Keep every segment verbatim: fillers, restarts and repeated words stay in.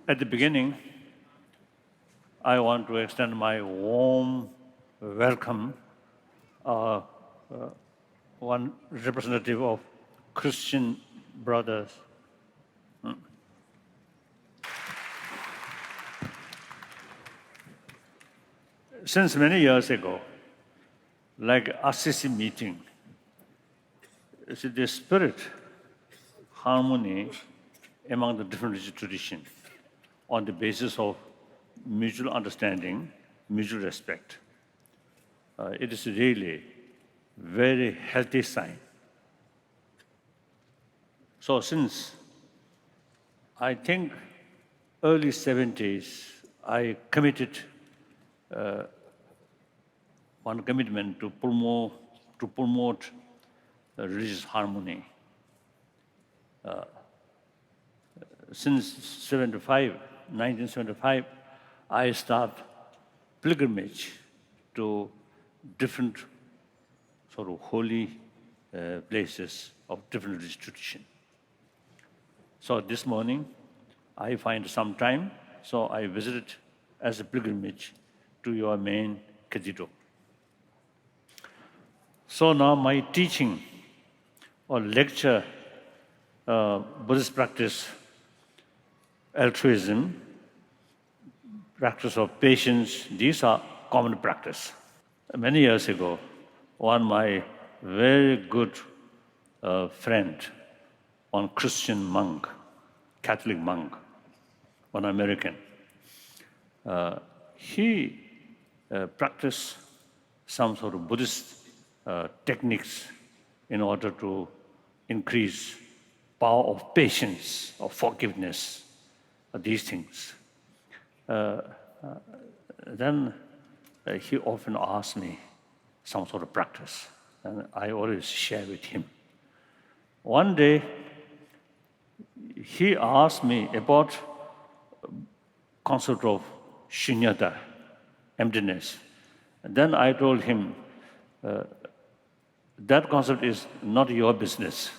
At the beginning, I want to extend my warm welcome, uh, uh, one representative of Christian Brothers. Since many years ago, like R C C meeting, you see, the spirit harmony among the different religious tradition on the basis of mutual understanding, mutual respect. Uh, it is really very healthy sign. So since, I think, early seventies, I committed, uh, one commitment to promote, to promote, uh, religious harmony. Uh, since seventy-five, nineteen seventy-five, I start pilgrimage to different sort of holy, uh, places of different religious tradition. So this morning, I find some time, so I visited as a pilgrimage to your main cathedral. So now my teaching or lecture, uh, Buddhist practice, altruism, practice of patience, these are common practice. Many years ago, one my very good, uh, friend, one Christian monk, Catholic monk, one American, uh, he, uh, practiced some sort of Buddhist, uh, techniques in order to increase power of patience, of forgiveness, uh, these things. Uh, uh, then, uh, he often asks me some sort of practice, and I always share with him. One day, he asked me about concept of shunyata, emptiness. Then I told him, uh, that concept is not your business.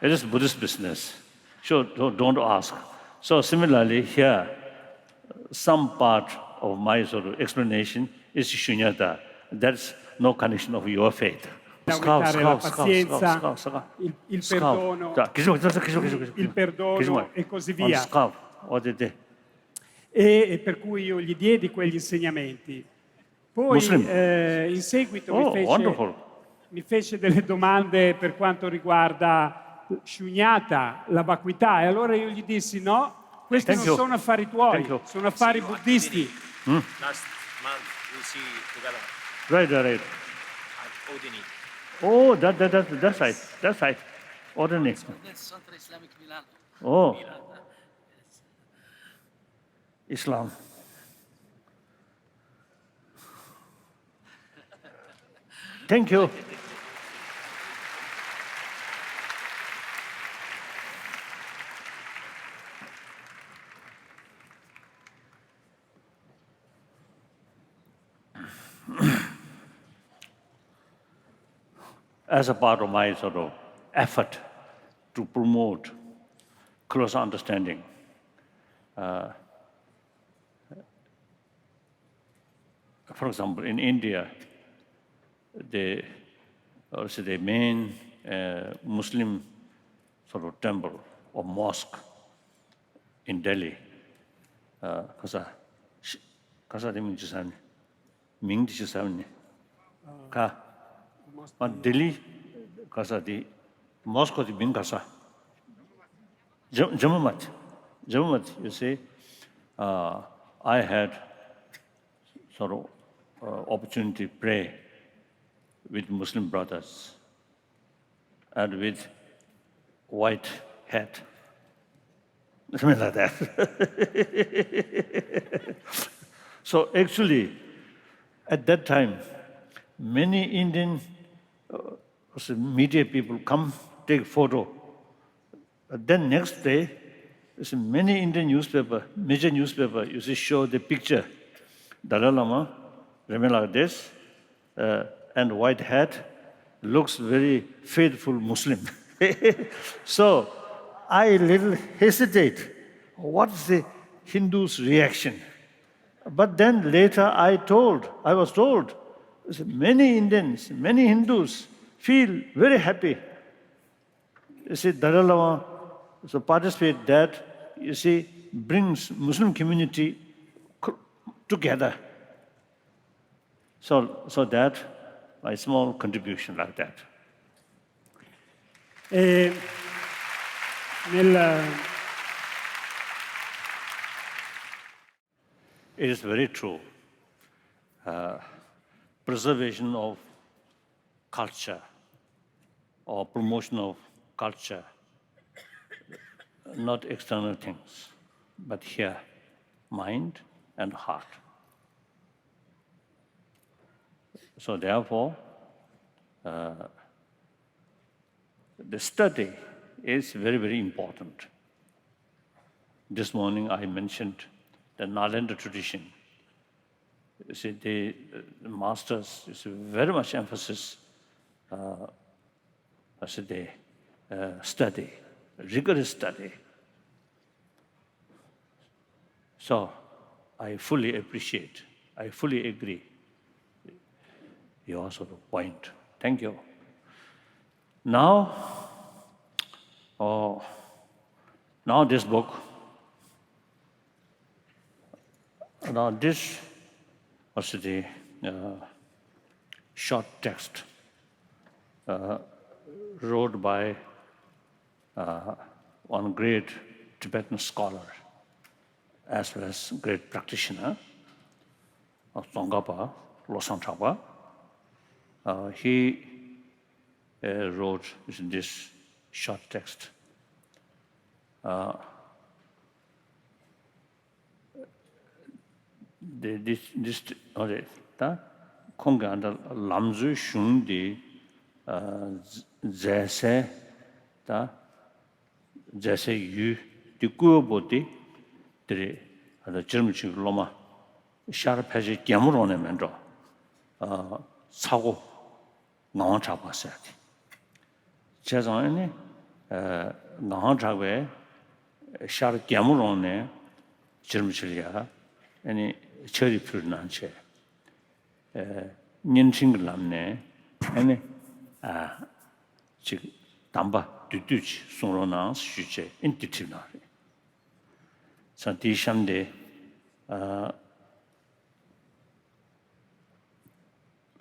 It is Buddhist business. So don't, don't ask. So similarly here, some part of my sort of explanation is shunyata. That's no condition of your faith. Da aumentare la pazienza, il, il perdono, il, il perdono e così via. E, e per cui io gli diedi quegli insegnamenti. Poi, eh, in seguito mi fece, mi fece delle domande per quanto riguarda shunyata, la vacuità, e allora io gli dissi: "No, questi non sono affari tuoi, sono affari buddisti." Last month we see together. Right, right, right. At Odini. Oh, that, that, that, that's right. That's right. Odini. That's Central Islamic Milan. Oh. Milan. Islam. Thank you. As a part of my sort of effort to promote closer understanding, uh, for example, in India, the, uh, say the main, uh, Muslim sort of temple or mosque in Delhi, uh, kasa, sh-, kasa the main Ming di chi sam ni. Ka. Ma Delhi kasa di, Moscow di ming kasa. Jam-, Jamamat. Jamamat, you see, uh, I had sort of, uh, opportunity to pray with Muslim brothers and with white hat. Something like that. So actually, at that time, many Indian, uh, media people come take photo. But then next day, you see, many Indian newspaper, major newspaper, you see, show the picture. Dalai Lama, remain like this, uh, and white hat, looks very faithful Muslim. So I little hesitate. What's the Hindus' reaction. But then later I told, I was told, many Indians, many Hindus feel very happy. You see, Dalai Lama, so participate that, you see, brings Muslim community cl- together. So, so that my small contribution like that. Eh, nella, It is very true. Uh, preservation of culture or promotion of culture, not external things, but here, mind and heart. So therefore, uh, the study is very, very important. This morning I mentioned the Nalanda tradition. You see, the uh, masters is very much emphasis, uh, I said the uh, study, rigorous study. So I fully appreciate, I fully agree. You also the point. Thank you. Now, oh, now this book, now this was the uh, short text uh, wrote by uh, one great Tibetan scholar as well as great practitioner, ཙོང་ཁ་པ་བློ་བཟང་གྲགས་པ། Uh, he uh, wrote this short text. Uh, the, this, this, okay, ད་ཁོང་གི་ཨ་ད་ལམ་གཙོའི་གཞུང་འདི་མཛད་སའི་ད་མཛད་སའི་ཡུལ་འདི་ཀུ་ཝེ་པོ་འདི་འདི་རེད། ཨ་ད་རྗེ་རིན་པོ་ཆེའི་སློབ་མ་ཤར་ཕལ་ཆེར་རྒྱལ་མོ་རོང་ནས་མིན་འགྲོ། ཚ་སྒོ་ངག་དབང་གྲགས་པ་ཟེར་ཏེ། བྱས་ཙང་ཨ་ནི་ངག་དབང་གྲགས་པས་ཤར་རྒྱལ་མོ་རོང་ནས་རྗེ་རིན་པོ་ཆེ་ལ་ཡ་ཨ་ནི་ཕྱག་བྲིས་ཕུལ་གནང་བྱས། བརྙན་འཕྲིན་གྱི་ལམ་ནས་ཨ་ནི་ཅིག་གདམས་པ་བསྡུས་བསྡུས་ཅིག་གསུང་རོགས་གནང་ཞུས་བྱས་ཨ་ནི་འདི་བྲིས་གནང་རེད། ས་འདིའི་གཤམ་དེ།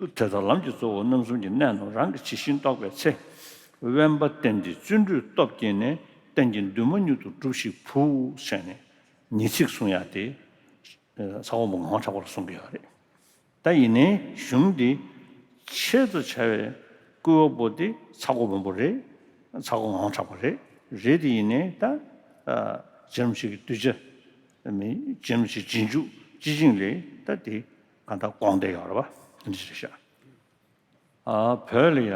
དེ་ལྟར་ལམ་གྱི་གཙོ་བོ་རྣམ་གསུམ་གྱི་གནད་རྣམས་རང་གིས་ཇི་བཞིན་རྟོགས་པའི་ཚེ། དབེན་པ་བསྟེན་ཏེ་བརྩོན་འགྲུས་སྟོབས་བསྐྱེད་ནས། རྟེན་གྱི་འདུན་མ་མྱུར་དུ་འགྲུབ་ཤིག་བུ། ཞེས་ནས་ཉེ་ཚིག་གསུང་ཡག་དེ་ཚ་བ་མོ་ངག་དབང་གྲགས་པ་ལ་གསུང་གི་ཡོད་རེད། ད་ཡིན་ནའི་གཞུང་འདི་ཆེད་དུ་བྱ་བའི་སྐུལ་བ་པོ་འདི་ཚ་བ་མོ་པོ་རེད། ཚ་བ་ངག་དབང་གྲགས་པ་རེད། རེད་དེ་ཡིན་ནའི་ད་རྗེ་རིན་པོ་ཆེ་གི་གདུལ་བྱ་མི་རྗེ་རིན་པོ་ཆེ་རྗེས་འཇུག་སྤྱི་བྱིངས་ལས་ད་དེ་གང་ལྟར་དགོངས་བསྡད་ཡོད་རེད་པ། འདི་འདྲ་རེད་ཤག་ཨ་བོད་ལ་ཡ་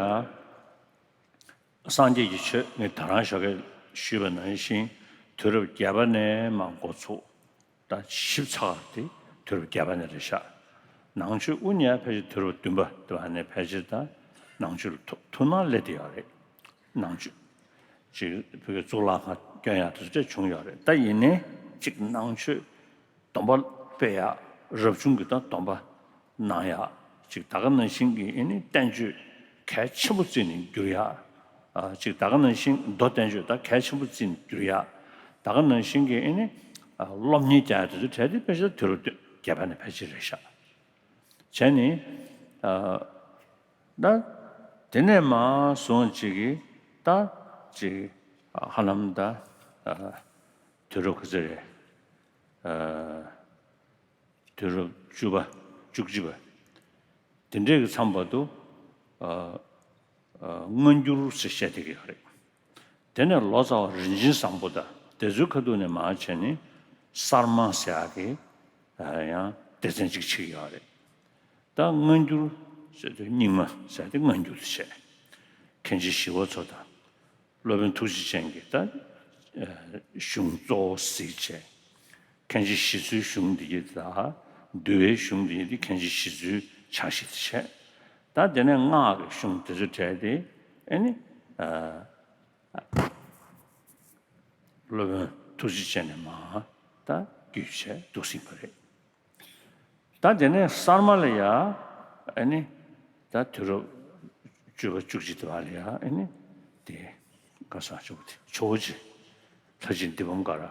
སངས་རྒྱས་ཀྱི་ཆོས་ངས་ད་རང་ཞོགས་ཀས་ཞུས་པ་ནང་བཞིན་དུས་རབས་བརྒྱད་པ་ནས་མར་འགོ་ཚུགས་ད་ཞིབ་ཚགས་དེ་དུས་རབས་བརྒྱད་པ་ནས་རེད་ཤག་ནང་ཆོས་དབུ་བརྙེས་ཕལ་ཆེར་དུས་རབས་བདུན་པ་དེ་བ་ནས་ཕལ་ཆེར་ད་ནང་ཆོས་ལ་ཐུགས་ཐུགས་སྣང་སླེབས་བསྡད་ཡོད་རེད། ནང་ཆོས་ཅིག་བོད་ཀྱི་གཙུག་ལག་ཁང་བསྐྱོན་ཡག་དེ་ཚོ་བྱུང་ཡོད་རེད། ད་ཡིན་ནའི་ཅིག་ནང་ཆོས་སྡོམ་པ་སྤེལ་ཡག་རབ་བྱུང་གི་ད་སྡོམ་པ་གནང་ཡག་ཅིག་ད་ག་ནང་བཞིན་གྱི་ཨེ་ནི་བསྟན་བཅོས་གལ་ཆེན་པོ་བརྩིས་ནས་བསྒྱུར་ཡག་ཨ་ཅིག་ད་ག་ནང་བཞིན་མདོ་བསྟན་བཅོས་ད་གལ་ཆེན་པོ་བརྩིས་ནས་བསྒྱུར་ཡག་ད་ག་ནང་བཞིན་གྱི་ཨེ་ནི་ཨ་སློབ་གཉེར་རྒྱག་ཡག་དེ་ཚོ་གྲས་དེ་ཕལ་ཆེར་དུས་རབས་བརྒྱད་པ་ནས་ཕལ་ཆེར་རེད་ཤག་བྱས་ནས་ཨ་ད་དེ་ནས་མར་སོང་ཅིག་གི་ད་ཅིག་ཧ་ལམ་ད་ཨ་དུས་རབས་ག་ཚོད་རེད། ཨ་དུས་རབས་བཅུ་པ་བཅུ་གཅིག་པ་དེ་འདྲའི་གི་མཚམས་བར་དུ་ཨ་ཨ་སྔ་འགྱུར་ཟེར་བཤད་བསྡད་ཀྱི་ཡོད་རེད། དེ་ནས་ལོ་ཙཱ་བ་རིན་ཆེན་བཟང་པོ་དང་དེ་ཚོའི་ཁ་ཐུག་ནས་མར་བྱས་ནས་གསར་མ་ཟེར་ཡག་གི་ཡང་སྡེ་ཚན་གཅིག་ཕྱེ་གི་ཡོད་རེད། ད་སྔ་འགྱུར་ཟེར་དུས་རྙིང་མ་ཟེར་དེ་སྔ་འགྱུར་དུ་བྱས། མཁན་ཆེན་ཞི་བ་འཚོ་དང་སློབ་དཔོན་ཐུགས་རྗེ་ཅན་གྱིས་ད་གཞུང་གཙོ་བོ་གཟིགས་བྱས། མཁན་ཆེན་ཞི་འཚོའི་གཞུང་འདི་ཡིས་ད་འདུལ་བའི་གཞུང་འདི་ཡིས་དེ་མཁན་ཆེན་ཞི་འཚོའི་ཕྱག་བཞེས་དེ་བྱས། ད་དེ་ནས་སྔགས་ཀྱི་གཞུང་དེ་ཚོ་གྲས་དེ་ཨེ་ནི། སློབ་དཔོན་ཐུགས་རྗེ་ཅན་ནས་མར་ད་ བརྒྱུད་བྱས་འདུག་སྲིད་པ་རེད། ད་དེ་ནས་གསར་མ་ལ་ཡ་ཨ་ནི་ད་དུས་རབས་བཅུ་པ་བཅུ་གཅིག་དེ་བ་ལ་ཡ་ཨ་ནི་དེ་ག་ས་ཆུ་བོ་དེ་ཇོ་བོ་རྗེ་ལྷ་རྗེ་དི་པཾ་ཀ་ར་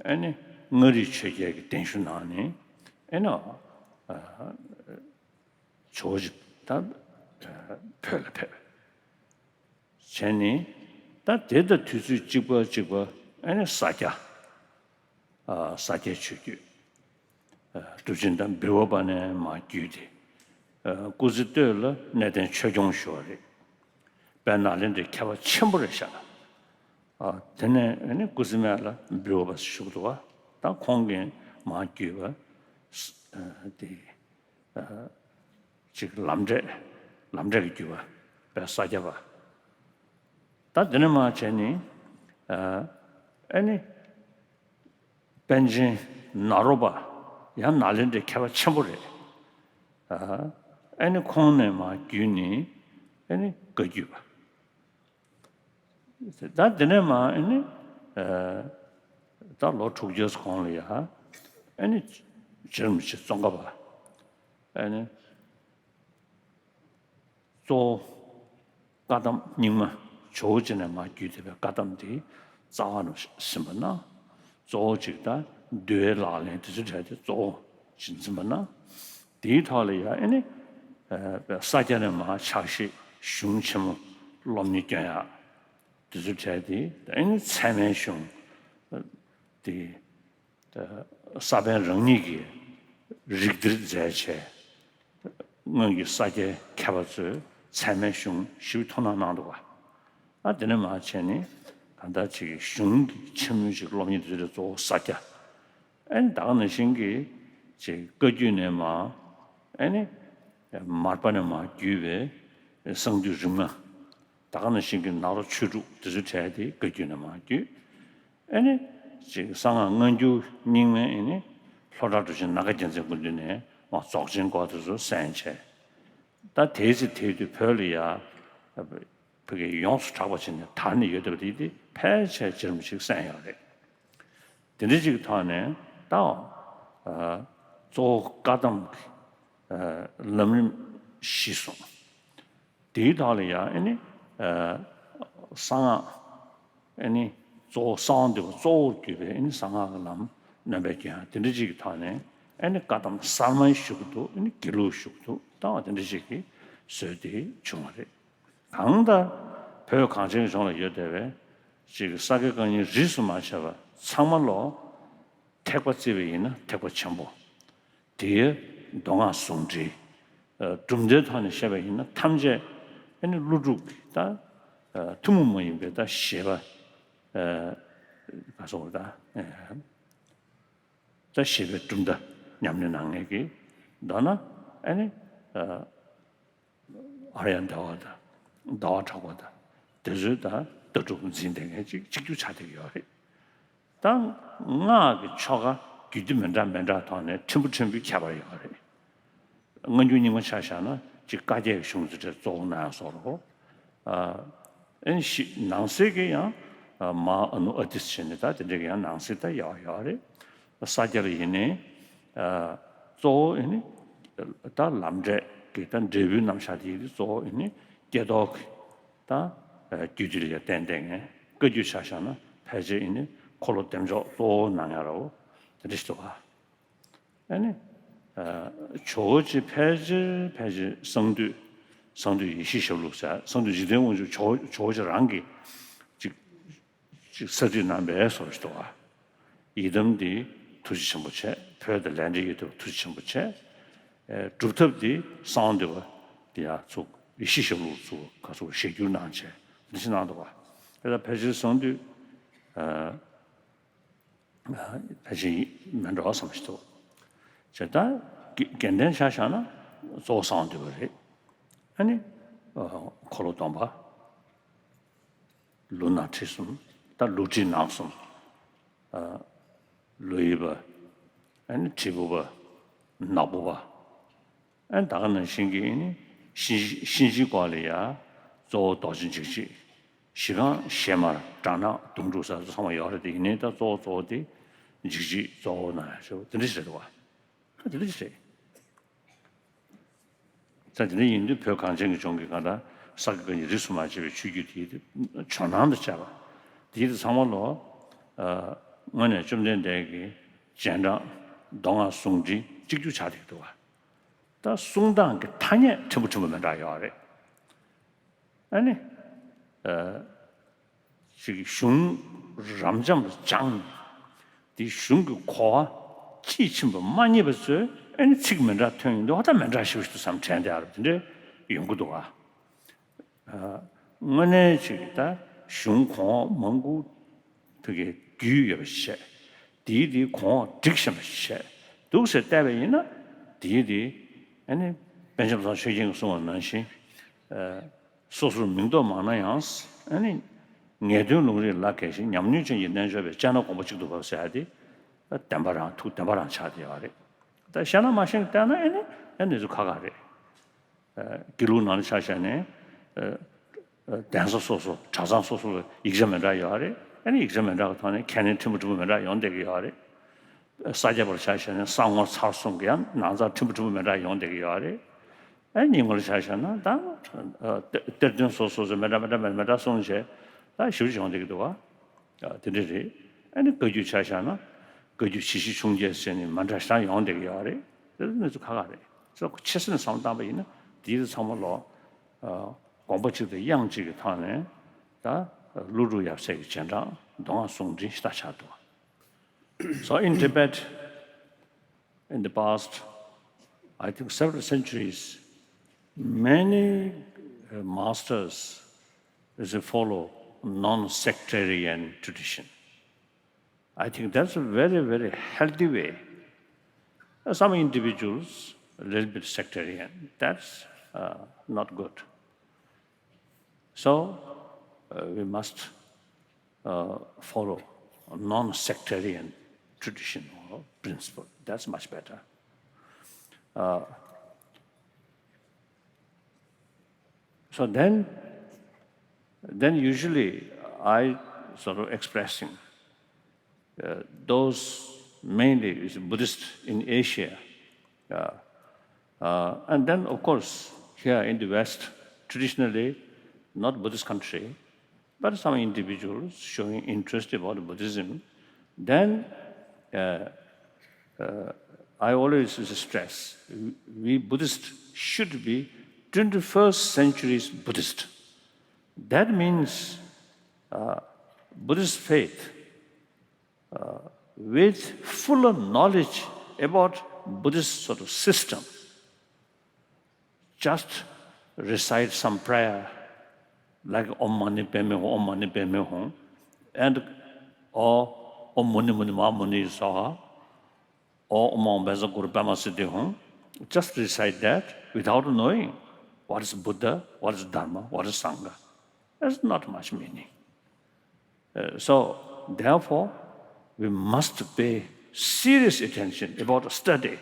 ཨ་ནི་མངའ་རིས་ཆོས་རྒྱལ་གྱི་གདན་ཞུ་གནང་ནས་ཨ་ནི་ཨ་ཇོ་བོ་རྗེ་ད་བོད་ལ་ཕེབས། བྱས་ནས་ད་དེ་དང་དུས་ཚོད་གཅིག་པ་གཅིག་པ་ཨ་ནི་ས་སྐྱ་ས་སྐྱའི་ཆོས་བརྒྱུད་གྲུབ་ཆེན་དང་འབུལ་བ་པ་ནས་མར་བརྒྱུད་དེ་སྐུ་ཚེ་སྟོད་ལ་གནས་བརྟན་ཆོས་སྐྱོང་ཞུ་བ་རེད། དཔལ་ནཱ་ལེནྡྲའི་མཁས་པ་ཆེན་པོ་རེད་ཤག་དེ་ནས་ཨ་ནི་སྐུ་ཚེ་སྨད་ལ་འབུལ་བ་པ་ཞུ་གི་འདུག་བ། ད་ཁོང་གིས་མར་བརྒྱུད་པ་དེ། ཅིག་ལམ་འབྲས། ལམ་འབྲས་ཀྱི་བརྒྱུད་པ་པའི་ས་སྐྱ་པ། ད་དེ་ནས་མར་བྱས་ནས་ཨ་ནི་པཎ་ཆེན་ནཱ་རོ་པ་ཡང་ནཱ་ལེནྡྲའི་མཁས་པ་ཆེན་པོ་རེད། ཨ་ནི་ཁོང་ནས་མར་བརྒྱུད་ནས་ཨ་ནི་བཀའ་བརྒྱུད་པ། ད་དེ་ནས་མ་ཨ་ནི་ད་ལོ་དྲུག་བརྒྱ་གོང་ལ་ཡ་ཨ་ནི་རྗེ་རིན་པོ་ཆེ་ཙོང་ཁ་པ་ཨ་ནི་གཙོ་བོ་བཀའ་གདམས་རྙིང་མ་ཇོ་བོ་རྗེ་ནས་མར་བརྒྱུད་བསྡད་པའི་བཀའ་གདམས་དེ་རྩ་བ་ནས་ཟིན་པ་ན། གཙོ་བོ་གཅིག་དང་འདུལ་བའི་ལག་ལེན་དེ་ཚོའི་གྲས་དེ་གཙོ་བོ་གཅིག་འཛིན་པ་ན། དེའི་ཐོག་ལ་ཡང་ཨ་ནི་ས་སྐྱ་ནས་མར་ཕྱག་བཞེས་གཞུང་ཆེན་མོ་སློབ་གཉེར་སྐྱོན་ཡག་དེ་ཚོའི་གྲས་དེ་ཨ་ནི་ཚད་མའི་གཞུང་དེ་ས་པཎ་རང་ཉིད་ཀྱིས་རིགས་གཏེར་མཛད་བྱས། སྔོན་གྱི་ས་སྐྱའི་མཁས་པ་ཚོས་ཚད་མའི་གཞུང་ཞིབ་ཐུགས་སྣང་གནང་འདུག་བ། ཨ་དེ་ནས་མར་བྱས་ནས་གང་ལྟར་ཅིག་གཞུང་གི་ཆེན་མོའི་ཅིག་སློབ་གཉེར་དེ་ཚོ་གཙོ་བོ་ས་སྐྱ། ཨ་ནི་ད་ག་ནང་བཞིན་གྱི་ཅིག་བཀའ་བརྒྱུད་ནས་མར་ཨ་ནི་མར་པ་ནས་མར་བརྒྱུད་པའི་གསང་འདུས་རིམ་ལྔ། ད་ག་ནང་བཞིན་གྱི་ནཱ་རོ་ཆོས་དྲུག་དེ་ཚོའི་གྲས་དེ་བཀའ་བརྒྱུད་ནས་མར་བརྒྱུད། ཨེ་ནི། ཅིག་གསང་སྔགས་སྔ་འགྱུར་རྙིང་མའི་ཨེ་ནི། ལྷོ་བྲག་གྲུབ་ཆེན་ནམ་མཁའ་རྒྱལ་མཚན་སྐུ་མདུན་ནས་མར་རྫོགས་ཆེན་སྐོར་དེ་ཚོ་གསན་བྱས། ད་དེའི་ཚེ་དེའི་དུས་བོད་ལ་ཡ། བོད་ཀྱི་ཡོངས་སུ་གྲགས་པ་བྱས་ནས་དར་ནས་ཡོད་བསྡད་པ་དེ་དེ་ཕལ་ཆེར་རྗེ་རིན་པོ་ཆེས་གསན་ཡོད་རེད། དེ་འདྲ་ཅིག་ཐོག་ནས་ད། གཙོ་བོ་བཀའ་གདམས་ཀྱི་ལམ་རིམ་གཞི་བཟུང་། དེའི་ཐོག་ལ་ཡང་ཨེ་ནི། གསང་སྔགས་ཨེ་ནི་གཙོ་བོ་གསང་བ་འདུས་པ་གཙོ་བོར་གྱུར་པའི་ཨེ་ནི་གསང་སྔགས་ཀྱི་ལམ་སྣོན་པའི་རྒྱུ་ཡང་དེ་འདྲ་ཅིག་གི་ཐོག་ནས་ཨེ་ནི་བཀའ་གདམས་གསར་མ་ཞུ་གི་འདུག་ཨེ་ནི་དགེ་ལུགས་ཞུ་གི་འདུག་ད་བ་དེ་འདྲ་ཅིག་གི་སྲོལ་དེ་བྱུང་བ་རེད། གང་ལྟར་བོད་གངས་ཅན་གྱི་ལྗོངས་ལ་ཡོད་བསྡད་པའི་ཅིག་ས་དགེ་བཀའ་རྙིང་རིས་སུ་མ་ཆད་པ་ཚང་མ་ལོ་ཐེག་པ་བརྩིས་པ་ཡིན་ན་ཐེག་པ་ཆེན་པོ། དེའི་མདོ་སྔགས་ཟུང་འབྲེལ། གྲུབ་མཐའི་ཐོག་ནས་བཤད་པ་ཡིན་ན་ཐམས་ཅད་ཨེ་ནི་ཀླུ་སྒྲུབ་ཀྱི་ད་ཐུན་མོང་མ་ཡིན་པའི་ད་བཞེད་པ། ག་སོགས་ད་ད་བཞེད་པའི་གྲུབ་མཐའ་ཉམས་ལེན་གནང་མཁན་གྱི་མདོར་ན་ཨེ་ནི་ཨརྱ་དྭ་བ་དང་ཟླ་བ་གྲགས་པ་དང་དེ་ཚོའི་ད་ལྟ་གྲུབ་འཛིན་བསྡད་མཁན་ཅིག་གཅིག་གྱུར་ཆགས་བསྡད་ཀྱི་ཡོད་རེད། ད་སྔགས་ཀྱི་ཆོ་ག་རྒྱུད་སྡེ་མི་འདྲ་མི་འདྲ་ཐོག་ནས་ཕྲན་བུ་ཕྲན་བུའི་ཁྱད་པར་ཡོད་རེད། སྔ་འགྱུར་རྙིང་མ་ཆ་བཞག་ན་གཅིག་བཀའ་བརྒྱད་ཀྱི་གཞུང་ཚུལ་གྲས་གཙོ་བོ་གནང་ཡག་སོགས་རེད། ཨ་ནི་ཤི་ནང་གསེས་ཀྱི་ཡང་མ་ཨ་ནུ་ཨ་ཏི་ཟེར་ནས་ད་དེ་འདྲའི་ཡང་ནང་གསེས་ད་ཡག་ཡོད་རེད། ས་སྐྱ་ལ་ཡིན་ནའི་གཙོ་བོ་ཨ་ནི་ད་ལམ་འབྲས་ཀྱི་ད་འབྲས་བུའི་རྣམ་གཞག་དེ་ཡིན་དུས་གཙོ་བོ་ཨ་ནི་ཀྱེ་རྡོར་གྱི་ད་རྒྱུད་སྡེ་ལ་ཡང་བརྟེན་བསྡད་མཁན། བཀའ་བརྒྱུད་ཆ་བཞག་ན་ཕལ་ཆེར་ཨེ་ནི་འཁོར་ལོ་བདེ་མཆོག་གཙོ་བོ་གནང་ཡ་རོ། དེ་འདྲ་ཞིག་འདུག་ག་ཨེ་ནི། ཇོ་བོ་རྗེ་ཕལ་ཆེར་ཕལ་ཆེར་གསང་འདུས། གསང་འདུས་ཡེ་ཤེས་ཞབས་ལུགས་ཟེར་གསང་འདུས་འཇིག་རྟེན་དབང་ཕྱུག་ཇོ་ཇོ་བོ་རྗེ་རང་གིས་ཅིག་ཅིག་གསར་བསྒྲིགས་གནང་པའི་བཟོ་ཞིག་འདུག་ག་ཡི་དམ་འདི་ཐུགས་རྗེ་ཆེན་པོ་བྱས། བོད་དང་ལས་འབྲེལ་ཡོད་དུས་ཐུགས་རྗེ་ཆེན་པོ་བྱས། ཨེ་སྒྲུབ་ཐབས་འདི་གསང་བ་འདུས་པ་འདི་ཡར་ཚུགས། ཡེ་ཤེས་ཞབས་ལུགས་ཚུགས། ག་ཚུགས་ཞལ་བསྒྱུར་གནང་བྱས་འདི་ཞིག་གནང་འདུག་ག་དེ་ལ་ཕལ་ཆེར་གསང་འདུས་ཨ་ཕལ་ཆེར་མིན་འགྲོ་བསམ་ཞིག་འདུག་བྱས་ད་དགེ་དགེ་འདུན་ཆ་བཞག་ན་གཙོ་བོ་གསང་བ་འདུས་པ་རེད། ཨ་ནི་འཁོར་ལོ་སྡོམ་པ། ལུས་ངག་ཁྲིད་གསུམ། ད་ལུས་ཁྲིད་ངག་གསུམ། ལོ་ཡི་པ། ཨ་ནི་དྲིལ་བུ་པ། ནག་པོ་པ། ཨ་ནི་ད་ག་ནང་བཞིན་གྱི་ཨ་ནི་གཤིན་གཤིན་རྗེའི་སྐོར་ལ་ཡ་གཙོ་བོ་རྡོ་རྗེ་འཇིགས་བྱེད། གཞི་རྐང་གཞས་མར་དྲག་སྣང་དུང་སྒྲུག་ཟེར་ཚང་མ་ཡོད་རེད་དེ། ཡིན་ནའི་ད་གཙོ་བོ་གཙོ་བོ་དེ་ འཇིགས་བྱེད་གཙོ་བོ་ན་ཞེས་པ་དེ་འདྲ་ཞིག་རེད་འདུག་བ། དེ་འདྲ་ཞིག་རེད། ད་དེ་འདྲ་ཡིན་དུས་བོད་གངས་ཅན་གྱི་ལྗོངས་ཀྱི་གང་ལྟར་ས་དགེ་བཀའ་རྙིང་རིས་སུ་མ་ཆད་པའི་ཆོས་བརྒྱུད་དེའི་ཇོ་ནང་དུ་བཅར་བ། དེའི་ཚང་མ་ལོ། ཨ། དངོས་གནས་བཅོམ་ལྡན་འདས་ཀྱི་རྗེས་འབྲང་མདོ་སྔགས་ཟུང་འབྲེལ་གཅིག་གྱུར་ཆགས་བསྡད་འདུག་བ། ད་གསུང་སྟངས་ཀྱི་ཐ་སྙད་ཕྲན་བུ་ཕྲན་བུ་མི་འདྲ་ཡོད་རེད། ཨ་ནི། ཨ། ཅིག་གཞུང་རབ་འབྱམས་སྦྱངས་ནས། དེ་གཞུང་གི་གོ་བ་དཔྱིས་ཕྱིན་པ་མ་རྙེད་པ་ཚོས་ཨ་ནི་ཚིག་མི་འདྲ་ཐོན་ཡོང་དུས་ཨ་ད་མི་འདྲ་ཞིག་ཏུ་བསམ་དྲན་བསྡད་ཡོད་རེད། དེ་འདྲ་ཡོང་གི་འདུག་ཨ། ཨ། དངོས་གནས་ཅིག་ད་གཞུང་གོང་འོག་མང་པོ་དེ་གའི་རྒྱུས་ཡོད་པ་ཞིག་བྱས། དེའི་དེའི་གོང་འོག་སྒྲིག་བཞིན་པ་ཞིག་བྱས་འདུག་ཟེར་བལྟས་པ་ཡིན་ན། དེའི་དེ་ཨ་ནི་དཔལ་འབྱོར་ཚང་ཆོས་རྒྱན་གྱིས་གསུངས་པ་ནང་བཞིན། ཨ། སོ་སོར་མིང་འདོགས་མང་ན་ཡང་། ཨ་ནི་ངེས་དོན་ལུང་རིགས་ལ་གལ་ཞིང་ཉམས་མྱོང་ཅན་གྱི་རྣལ་འབྱོར་པས་དཔྱད་ན་དགོངས་པ་གཅིག་ཏུ་བབས་ཟེར་ཡ་དེ་བདེན་པ་རང་ཐུགས་བདེན་པ་རང་ཆགས་བསྡད་ཡོད་རེད། ད་ཤེས་ན་མ་ཤེས་ཀྱིས་བལྟས་ན་ཨ་ནི་ཨ་ནི་ཚོ་ཁག་ཁག་རེད། ཨ། དགེ་ལུགས་ནང་ལ་ཆ་བཞག་ནས། ཨ། ཨ། གདན་ས་སོ་སོ་གྲྭ་ཚང་སོ་སོ་ལ་ཡིག་ཆ་མི་འདྲ་ཡོད་རེད། ཨ་ནི་ཡིག་ཆ་མི་འདྲ་བའི་ཐོག་ནས་ཁས་ལེན་ཕྲན་བུ་ཕྲན་བུ་མི་འདྲ་ཡོང་བསྡད་ཀྱི་ཡོད་རེད། ས་སྐྱ་པར་ཆ་བཞག་ན་གསང་སྔགས་ཚར་གསུམ་གྱི་ཡང་ནང་ཚགས་ཕྲན་བུ་ཕྲན་བུ་མི་འདྲ་ཡོང་བསྡད་ཀྱི་ཡོད་རེད། ཨ་ནི་རྙིང་མ་ལ་ཆ་བཞག་ན་ད། ཨ། གཏེར་གཏེར་སྟོན་སོ་སོ་སོ་མི་འདྲ་མི་འདྲ་མི་འདྲ་གསུངས་བྱས་ད་ཞེ་པོ་ཅིག་ཡོང་བསྡད་ཀྱི་འདུག་བ། ཨ། དེ་འདྲ་རེད། ཨ་ནི་བཀའ་བརྒྱུད་ཆ་བཞག་ན་བཀའ་བརྒྱུད་ཇི་བཞིན་ཕྱུང་རྒྱལ་ཟེར་ནས་མི་འདྲ་ཞིག་ཡོང་བསྡད་ཀྱི་ཡོད་རེད། དེ་ཚོ་གནས་ཚུལ་ཁག་ཁག་རེད། ཚོ་ཆེ་ས་ནས་བསམ་བློ་བཏང་པ་ཡིན་ན་དེའི་ཚང་མ་ལོ། ཨ། དགོངས་པ་གཅིག་དང་དབྱངས་གཅིག་གི་ཐོག་ནས་ད་ཀླུ་སྒྲུབ་ཡབ་སྲས་ཀྱི་རྗེས་འབྲང་མདོ་སྔགས་ཟུང་འབྲེལ་ཞིག་ད་ཆགས་འདུག So in Tibet, in the past, I think several centuries, many uh, masters, they follow non-sectarian tradition. I think that's a very, very healthy way. Uh, some individuals, a little bit sectarian, that's uh, not good. So uh, we must uh, follow a non-sectarian tradition or principle. That's much better. Uh, so then, then usually I sort of expressing uh, those mainly is Buddhist in Asia. Uh, uh, and then, of course, here in the West, traditionally, not Buddhist country, but some individuals showing interest about Buddhism, then uh, uh, I always stress we Buddhists should be twenty-first century's Buddhist. That means uh, Buddhist faith uh, with fuller knowledge about Buddhist sort of system. Just recite some prayer like Om Mani Padme Hum, Om Mani Padme Hum, and or Om Muni Muni Ma Muni Swaha, or Om Mani Padme Guru Padma Siddhi Hum. Just recite that without knowing what is Buddha, what is Dharma, what is Sangha. There's not much meaning. Uh, so, therefore, we must pay serious attention about study,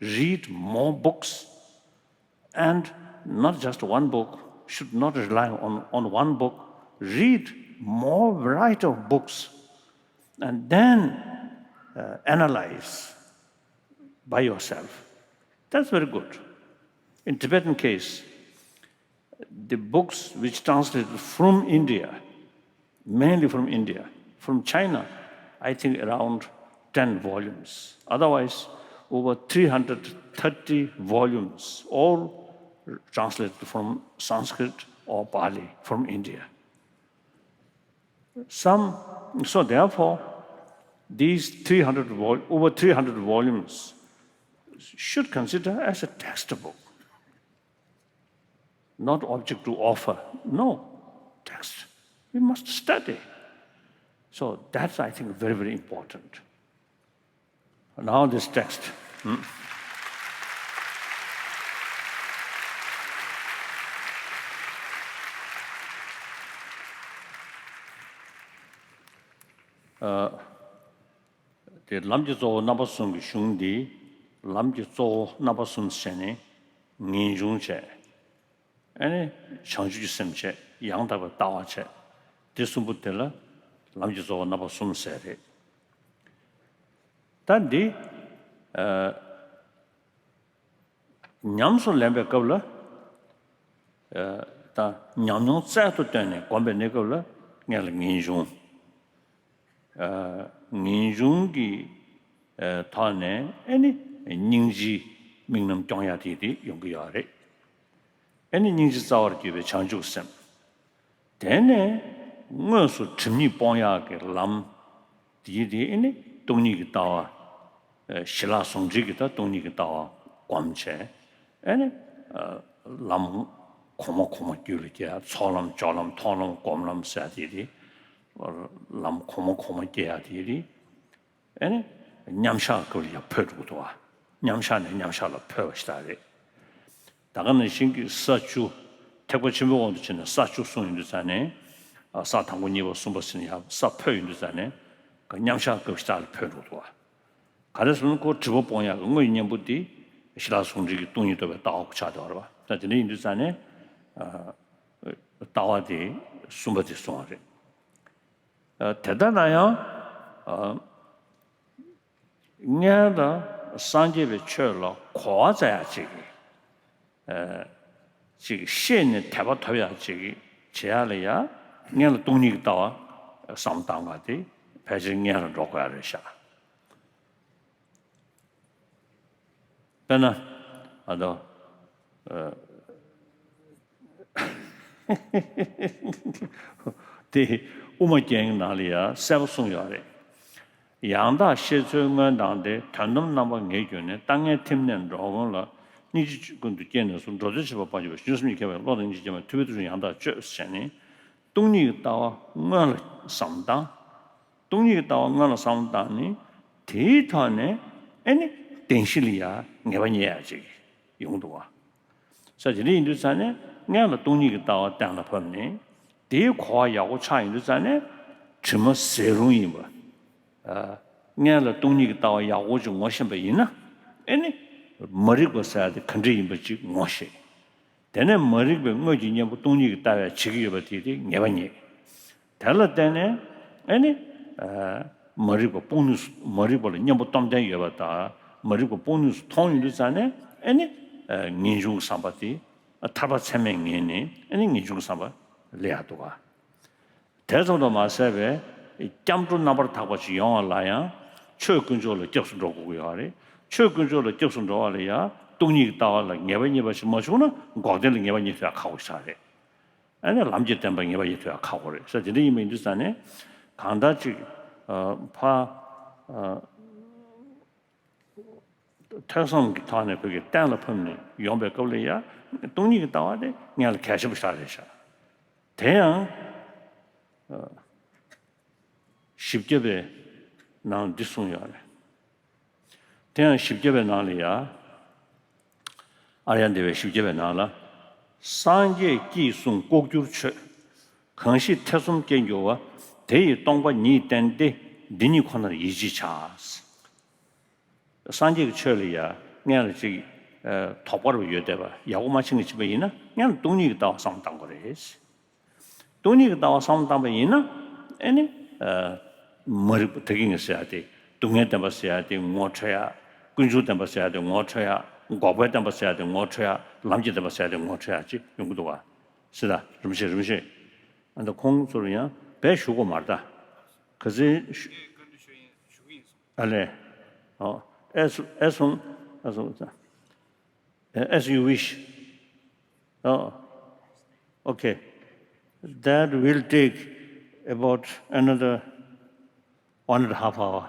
read more books, and not just one book, should not rely on, on one book, read more variety of books, and then uh, analyze by yourself. That's very good. In Tibetan case, the books which translated from India, mainly from India, from China, I think around ten volumes. Otherwise, over three hundred thirty volumes, all translated from Sanskrit or Pali from India. Some, so therefore, these three hundred vol- over three hundred volumes should consider as a textbook. Not object to offer. No, text. We must study. So that's, I think, very, very important. Now this text. Hmm? Uh, དེ་ལམ་གྱི་གཙོ་བོ་རྣམ་པ་གསུམ་གྱི་གཞུང་འདི་ལམ་གྱི་གཙོ་བོ་རྣམ་པ་གསུམ་ཟེར་ནས་ངེས་འབྱུང་བྱས། ཨ་ནི་བྱང་ཆུབ་ཀྱི་སེམས་བྱས། ཡང་དག་པའི་ལྟ་བ་བྱས། དེ་གསུམ་པོ་དེ་ལ་ལམ་གྱི་གཙོ་བོ་རྣམ་པ་གསུམ་ཟེར་རེད། ད་འདི་ཨ་ཉམས་སུ་ལེན་པའི་སྐབས་ལ། ཨ་ད་ཉམས་མྱོང་རྩལ་དུ་བཏོན་ནས་སྒོམ་པའི་གནས་སྐབས་ལ་སྔོན་ལ་ངེས་འབྱུང་། ཨ་ངེས་འབྱུང་གི་ཨ་ཐོག་ནས་ཨེ་ནི་སྙིང་རྗེའི་དམིགས་རྣམ་སྐྱོང་ཡ་དེ་དེ་ཡོང་གི་ཡོད་རེད། ཨེ་ནི་སྙིང་རྗེ་རྩ་བར་གྱུར་པའི་བྱང་ཆུབ་སེམས། དེ་ནས་དངོས་སུ་སྒྲིབ་གཉིས་སྤོང་ཡག་གི་ལམ། དེ་དེ་ཨེ་ནི་སྟོང་ཉིད་ཀྱི་ལྟ་བ། ཨ་ཞི་ལྷག་ཟུང་འབྲེལ་གྱི་ད་སྟོང་ཉིད་ཀྱི་ལྟ་བ་སྒོམ་བྱས། ཨེ་ནི་ཨ་ལམ་གོང་མ་གོང་མ་རྒྱུད་ལ་སྐྱེ་ཡ། ཚོགས་ལམ་སྦྱོར་ལམ་མཐོང་ལམ་སྒོམ་ལམ་ཟེར་ཡ་དེ་དེ། ལམ་གོང་མ་གོང་མ་སྐྱེ་ཡ་དེ་དེ། ཨེ་ནི་མཉམ་བཞག་སྐབས་ལ་ཡང་འཕོ་འགྲོ་གི་འདུག་བ། མཉམ་བཞག་ནས་མཉམ་བཞག་ལ་འཕོ་བ་ཞིག་ད་རེད། ད་ག་ནང་བཞིན་གྱི་ས་བཅུ། ཐེག་པ་ཆེན་པོའི་དབང་དུ་བྱས་ནས་ས་བཅུ་གསུངས་ཡོང་དུས་ཙང་ནས། ཨ་ས་དང་པོ་གཉིས་པ་གསུམ་པ་ཟེར་ནས་ཡང་ས་འཕོ་ཡོང་དུས་ཙང་ནས། མཉམ་བཞག་སྐབས་ཤིག་ད་ལ་འཕོ་འགྲོ་གི་འདུག་བ། ག་རེ་ཟེར་ན་ཁོ་སྒྲིབ་པ་སྤོང་ཡག་གི་དངོས་ཡོད་གཉེན་པོ་དེ་ཞི་ལྷག་ཟུང་འབྲེལ་གྱི་སྟོང་ཉིད་རྟོགས་པའི་ལྟ་བ་ཁོ་ཆགས་བསྡད་པ་རེད་བ། ད་དེ་འདྲ་ཡིན་དུས་ཙང་ནས། ཨ་ལྟ་བ་དེ་གསུམ་པ་དེ་གསུངས་པ་རེད། ཨ་དེ་ལྟ་ན་ཡང་། ཨ་སྔོན་ལ་སངས་རྒྱས་པའི་ཆོས་ལ་གོ་བ་བཙལ་ཡག་ཅིག་ཨ་ཅིག་ཤེས་ནས་དད་པ་ཐོབ་ཡག་ཅིག་བྱེད་ཡག་ལ་ཡ། སྔོན་ལ་སྟོང་ཉིད་ཀྱི་ལྟ་བ་བསམ་བློ་བཏང་བ་དེ་ཕལ་ཆེར་སྔོན་ལ་འགྲོ་དགོས་ཡག་རེད་ཤག་དཔེར་ན། ཨ་དོ། ཨ་དེ་དབུ་མ་རྒྱན་གྱི་ནང་ལ་ཡང་གསལ་པོ་གསུངས་ཡོད་རེད། ཡང་དག་ཤེས་ཚོལ་མངོན་དང་ལྡན། དོན་དམ་རྣམ་པ་ངེས་གྱུར་ནས། ལྟ་ངན་ཐིམ་ནས་འགྲོ་ཀུན་ལ། སྙིང་རྗེ་ཀུན་ཏུ་སྐྱེས་ནས་སུ། འགྲོ་འདོད་ཆེས་པ་སྤང་བྱ་བ། བཞིན་གསུམ་གྱིས་ཁྱབ་པའི་བློ་དང་སྙིང་རྗེ་སྐྱེས་མ། ཐུབ་པའི་ཐུགས་རྗེས་ཡང་དག་སྤྱོད་ཟེར་ནས། སྟོང་ཉིད་ཀྱི་ལྟ་བ་སྔོན་ལ་བསམ་བཏང་། སྟོང་ཉིད་ཀྱི་ལྟ་བ་སྔོན་ལ་བསམ་བློ་བཏང་ནས། དེའི་ཐོག་ནས་ཨེ་ནི་བདེན་བཞི་ལ་ཡང་ངེས་པ་རྙེད་ཡག་ཅིག་ཡོང་འདུག་བ། ས་དེ་འདྲ་ཡིན་དུས་ཙང་ནས་སྔོན་ལ་སྟོང་ཉིད་ཀྱི་ལྟ་བ་གཏན་ལ་ཕབ་ནས། དེའི་གོ་བ་ཡག་པོ་ཆགས་ཡོང་དུས་ཙང་ནས་དྲི་མ་ཟད་རུང་ཡིན་པ། ཨ་སྔོན་ལ་སྟོང་ཉིད་ཀྱི་ལྟ་བ་ཡག་པོ་ཅིག་ངོ་ཤེས་པ་ཡིན་ན། ཨེ་ནི་མ་རིག་པ་ཟེར་ཡག་དེ་ག་འདྲ་ཡིན་པ་ཅིག་ངོ་ཤེས། དེ་ནས་མ་རིག་པའི་དངོས་ཀྱི་གཉེན་པོ་སྟོང་ཉིད་ཀྱི་ལྟ་བས་བྱེད་ཀྱི་ཡོད་པ་དེ་དེ་ངེས་པ་རྙེད། དེ་ལ་བརྟེན་ནས་ཨེ་ནི་ཨ་མ་རིག་པ་སྤོང་ནུས་སུ། མ་རིག་པ་ལ་གཉེན་པོ་སྟོབས་ལྡན་ཡོད་པ་དང་། མ་རིག་པ་སྤོང་ནུས་སུ་མཐོང་ཡོང་དུས་ཙང་ནས་ཨེ་ནི་ཨ་ངེས་འབྱུང་གི་བསམ་པ་དེ། ཨ་ཐར་པ་ཚད་མས་ངེས་ནས་ཨེ་ནི་ངེས་འབྱུང་གི་བསམ་པ་སླེབས་ཡག་འདུག་ག། དེ་ཙམ་དུ་མ་ཟད་པའི་སྐྱབས་འགྲོ་རྣམ་པར་དག་པ་ཞིག་ཡོང་བ་ལ་ཡང་ཆོས་དཀོན་མཆོག་ལ་སྐྱབས་སུ་འགྲོ་དགོས་ཀྱི་ཡོད་རེད། ཆོས་དཀོན་མཆོག་ལ་སྐྱབས་སུ་འགྲོ་བ་ལ་ཡང་སྟོང་ཉིད་ཀྱི་ལྟ་བ་ལ་ངེས་པ་རྙེད་པ་ཞིག་མ་བྱུང་ན་འགོག་བདེན་ལ་ངེས་པ་རྙེད་ཐུབ་ཡག་ཁག་པོ་ཞིག་རེད། ཨ་ནི་ལམ་གྱི་བདེན་པ་ངེས་པ་རྙེད་ཐུབ་ཡག་ཁག་པོ་རེད་ཟེར། དེ་འདྲ་ཡིན་པ་ཡིན་དུས་ཙང་ནས་གང་ལྟར་ཅིག་ཨ་ཕ་ཨ་ཐོས་བསམ་གྱི་ཐོག་ནས་བོད་ཀྱི་གཏན་ལ་ཕབ་ནས་ཡོང་པའི་སྐབས་ལ་ཡང་སྟོང་ཉིད་ཀྱི་ལྟ་བ་དེ་སྔོན་ལ་གལ་ཆེན་པོ་ཞིག་རེད་ཤག། དེ་ཡང་ཨ་བཞི་བརྒྱ་པའི་ནང་འདི་གསུངས་ཡོད་རེད། དེ་ཡང་བཞི་བརྒྱ་པའི་ནང་ལ་ཡ། ཨཱརྱ་དེ་བའི་བཞི་བརྒྱ་པའི་ནང་ལ། སངས་རྒྱས་ཀྱིས་གསུངས་ལྐོག་གྱུར་ཆོས། གང་ཞིག་ཐེ་ཚོམ་སྐྱེ་འགྱུར་བ། དེ་ཡི་སྟོང་པ་ཉིད་བསྟན་ཏེ། འདི་ཉིད་ཁོ་ནར་ཡིད་ཆེས་བྱ། སངས་རྒྱས་ཀྱི་ཆོས་ལ་ཡ་སྔོན་ལ་ཅིག་ཨ་དོགས་པ་རུ་ཡོད་བསྡད་པ་ཡག་པོ་མ་ཕྱིན་གྱི་ཕྱིན་པ་ཡིན་ན། སྔོན་ལ་སྟོང་ཉིད་ཀྱི་ལྟ་བ་བསམ་བློ་བཏང་དགོས་རེད། སྟོང་ཉིད་ཀྱི་ལྟ་བ་བསམ་བློ་བཏང་པ་ཡིན་ན། ཨེ་ནི་ཨ་མ་རིག་པ་ད་གིན་ངས་ཟེར་ཡག་དེ། སྡུག་བསྔལ་བདེན་པ་ཟེར་ཡག་དེ་ངོ་འཕྲོད་ཡག། ཀུན་འབྱུང་བདེན་པ་ཟེར་ཡག་དེ་ངོ་འཕྲོད་ཡག། འགོག་པའི་བདེན་པ་ཟེར་ཡག་དེ་ངོ་འཕྲོད་ཡག། ལམ་གྱི་བདེན་པ་ཟེར་ཡག་དེ་ངོ་འཕྲོད་ཡག་ཅིག་ཡོང་གི་འདུག་བ། ཟེར་ད་རིམ་བཞིན་རིམ་བཞིན། ཨ་ད་ཁོང་ཚོར་ཡང་དཔེ་ཞུ་དགོས་མ་རེད་ད། ག་ཚོད་ཞུ། ཨ་ལས། ཨོ། ཨེ་སུ་ཨེ་སུང་ཨེ་སུང་། Uh, as you wish. Oh, okay. That will take about another one and a half hour.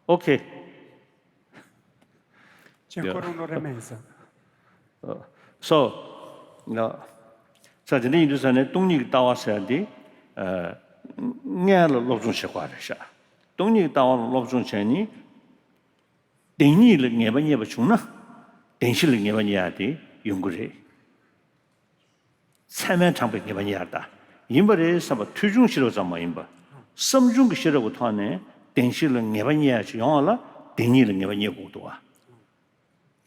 Okay. ཅན་ཁོ་རང་ལོ་རེ་མེད་ས། Uh, so, no. ས་དེ་འདྲ་ཡིན་དུས་ས་ནས་སྟོང་ཉིད་ཀྱི་ལྟ་བ་ཟེར་འདི། ཨ་སྔོན་ལ་སློབ་སྦྱོང་བྱེད་དགོས་རེད་ཤག། སྟོང་ཉིད་ཀྱི་ལྟ་བ་ལ་སློབ་སྦྱོང་བྱས་ནས། བདེན་གཉིས་ལ་ངེས་པ་རྙེད་པ་བྱུང་ན། བདེན་བཞི་ལ་ངེས་པ་རྙེད་ཡག་དེ་ཡོང་གི་རེད། ཚད་མས་དྲངས་པའི་ངེས་པ་རྙེད་ཡག་ད་ཡིན་པ་རེད་བསམ་པ་ཐོས་བྱུང་ཤེས་རབ་ཙམ་མ་ཡིན་པ། བསམ་བྱུང་གི་ཤེས་རབ་ཀྱི་ཐོག་ནས་བདེན་བཞི་ལ་ངེས་པ་རྙེད་ཡག་ཅིག་ཡོང་བ་ལ་བདེན་གཉིས་ལ་ངེས་པ་རྙེད་དགོས་འདུག་བ།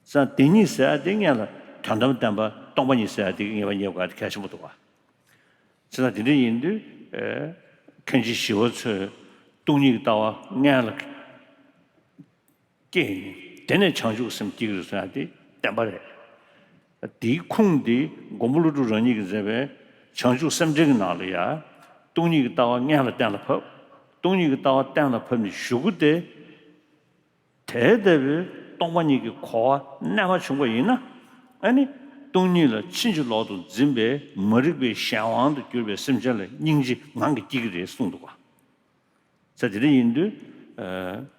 ཙང་བདེན་གཉིས་ཟེར་ཡག་དེ་སྔོན་ལ་དོན་དམ་བདེན་པ་སྟོང་པ་ཉིད་ཟེར་ཡག་དེ་གི་ངེས་པ་རྙེད་དགོས་ཡག་དེ་གལ་ཆེན་པོ་འདུག་བ། བྱས་ཙང་དེ་འདྲ་ཡིན་དུས་ཨེ་མཁན་ཆེན་ཞི་བ་འཚོས་སྟོང་ཉིད་ཀྱི་ལྟ་བ་སྔོན་ལ། སྐྱེས་ནས་དེ་ནས་བྱང་ཆུབ་སེམས་སྐྱེ་གི་རེད་གསུང་ཡ་དེ་བདེན་པ་རེད། དེའི་ཁུངས་དེ་མགོན་པོ་ཀླུ་སྒྲུབ་རང་ཉིད་ཀྱིས་མཛད་པའི་བྱང་ཆུབ་སེམས་འགྲེལ་གྱི་ནང་ལ་ཡ། སྟོང་ཉིད་ཀྱི་ལྟ་བ་སྔོན་ལ་གཏན་ལ་ཕབ། སྟོང་ཉིད་ཀྱི་ལྟ་བ་གཏན་ལ་ཕབ་ནས་གཞུག་གུ་དེ། དེ་ལྟ་བུའི་སྟོང་པ་ཉིད་ཀྱི་གོ་བ་རྣལ་མ་བྱུང་བ་ཡིན་ན། ཨ་ནི་སྟོང་ཉིད་ལ་ཕྱིན་ཅི་ལོག་ཏུ་འཛིན་པའི་མ་རིག་པའི་གཞན་དབང་དུ་གྱུར་པའི་སེམས་ཅན་ལ་སྙིང་རྗེ་ངང་གིས་སྐྱེ་གི་རེད་གསུངས་འདུག་ག། ས་དེ་འདྲ་ཡིན་དུས། ཨ།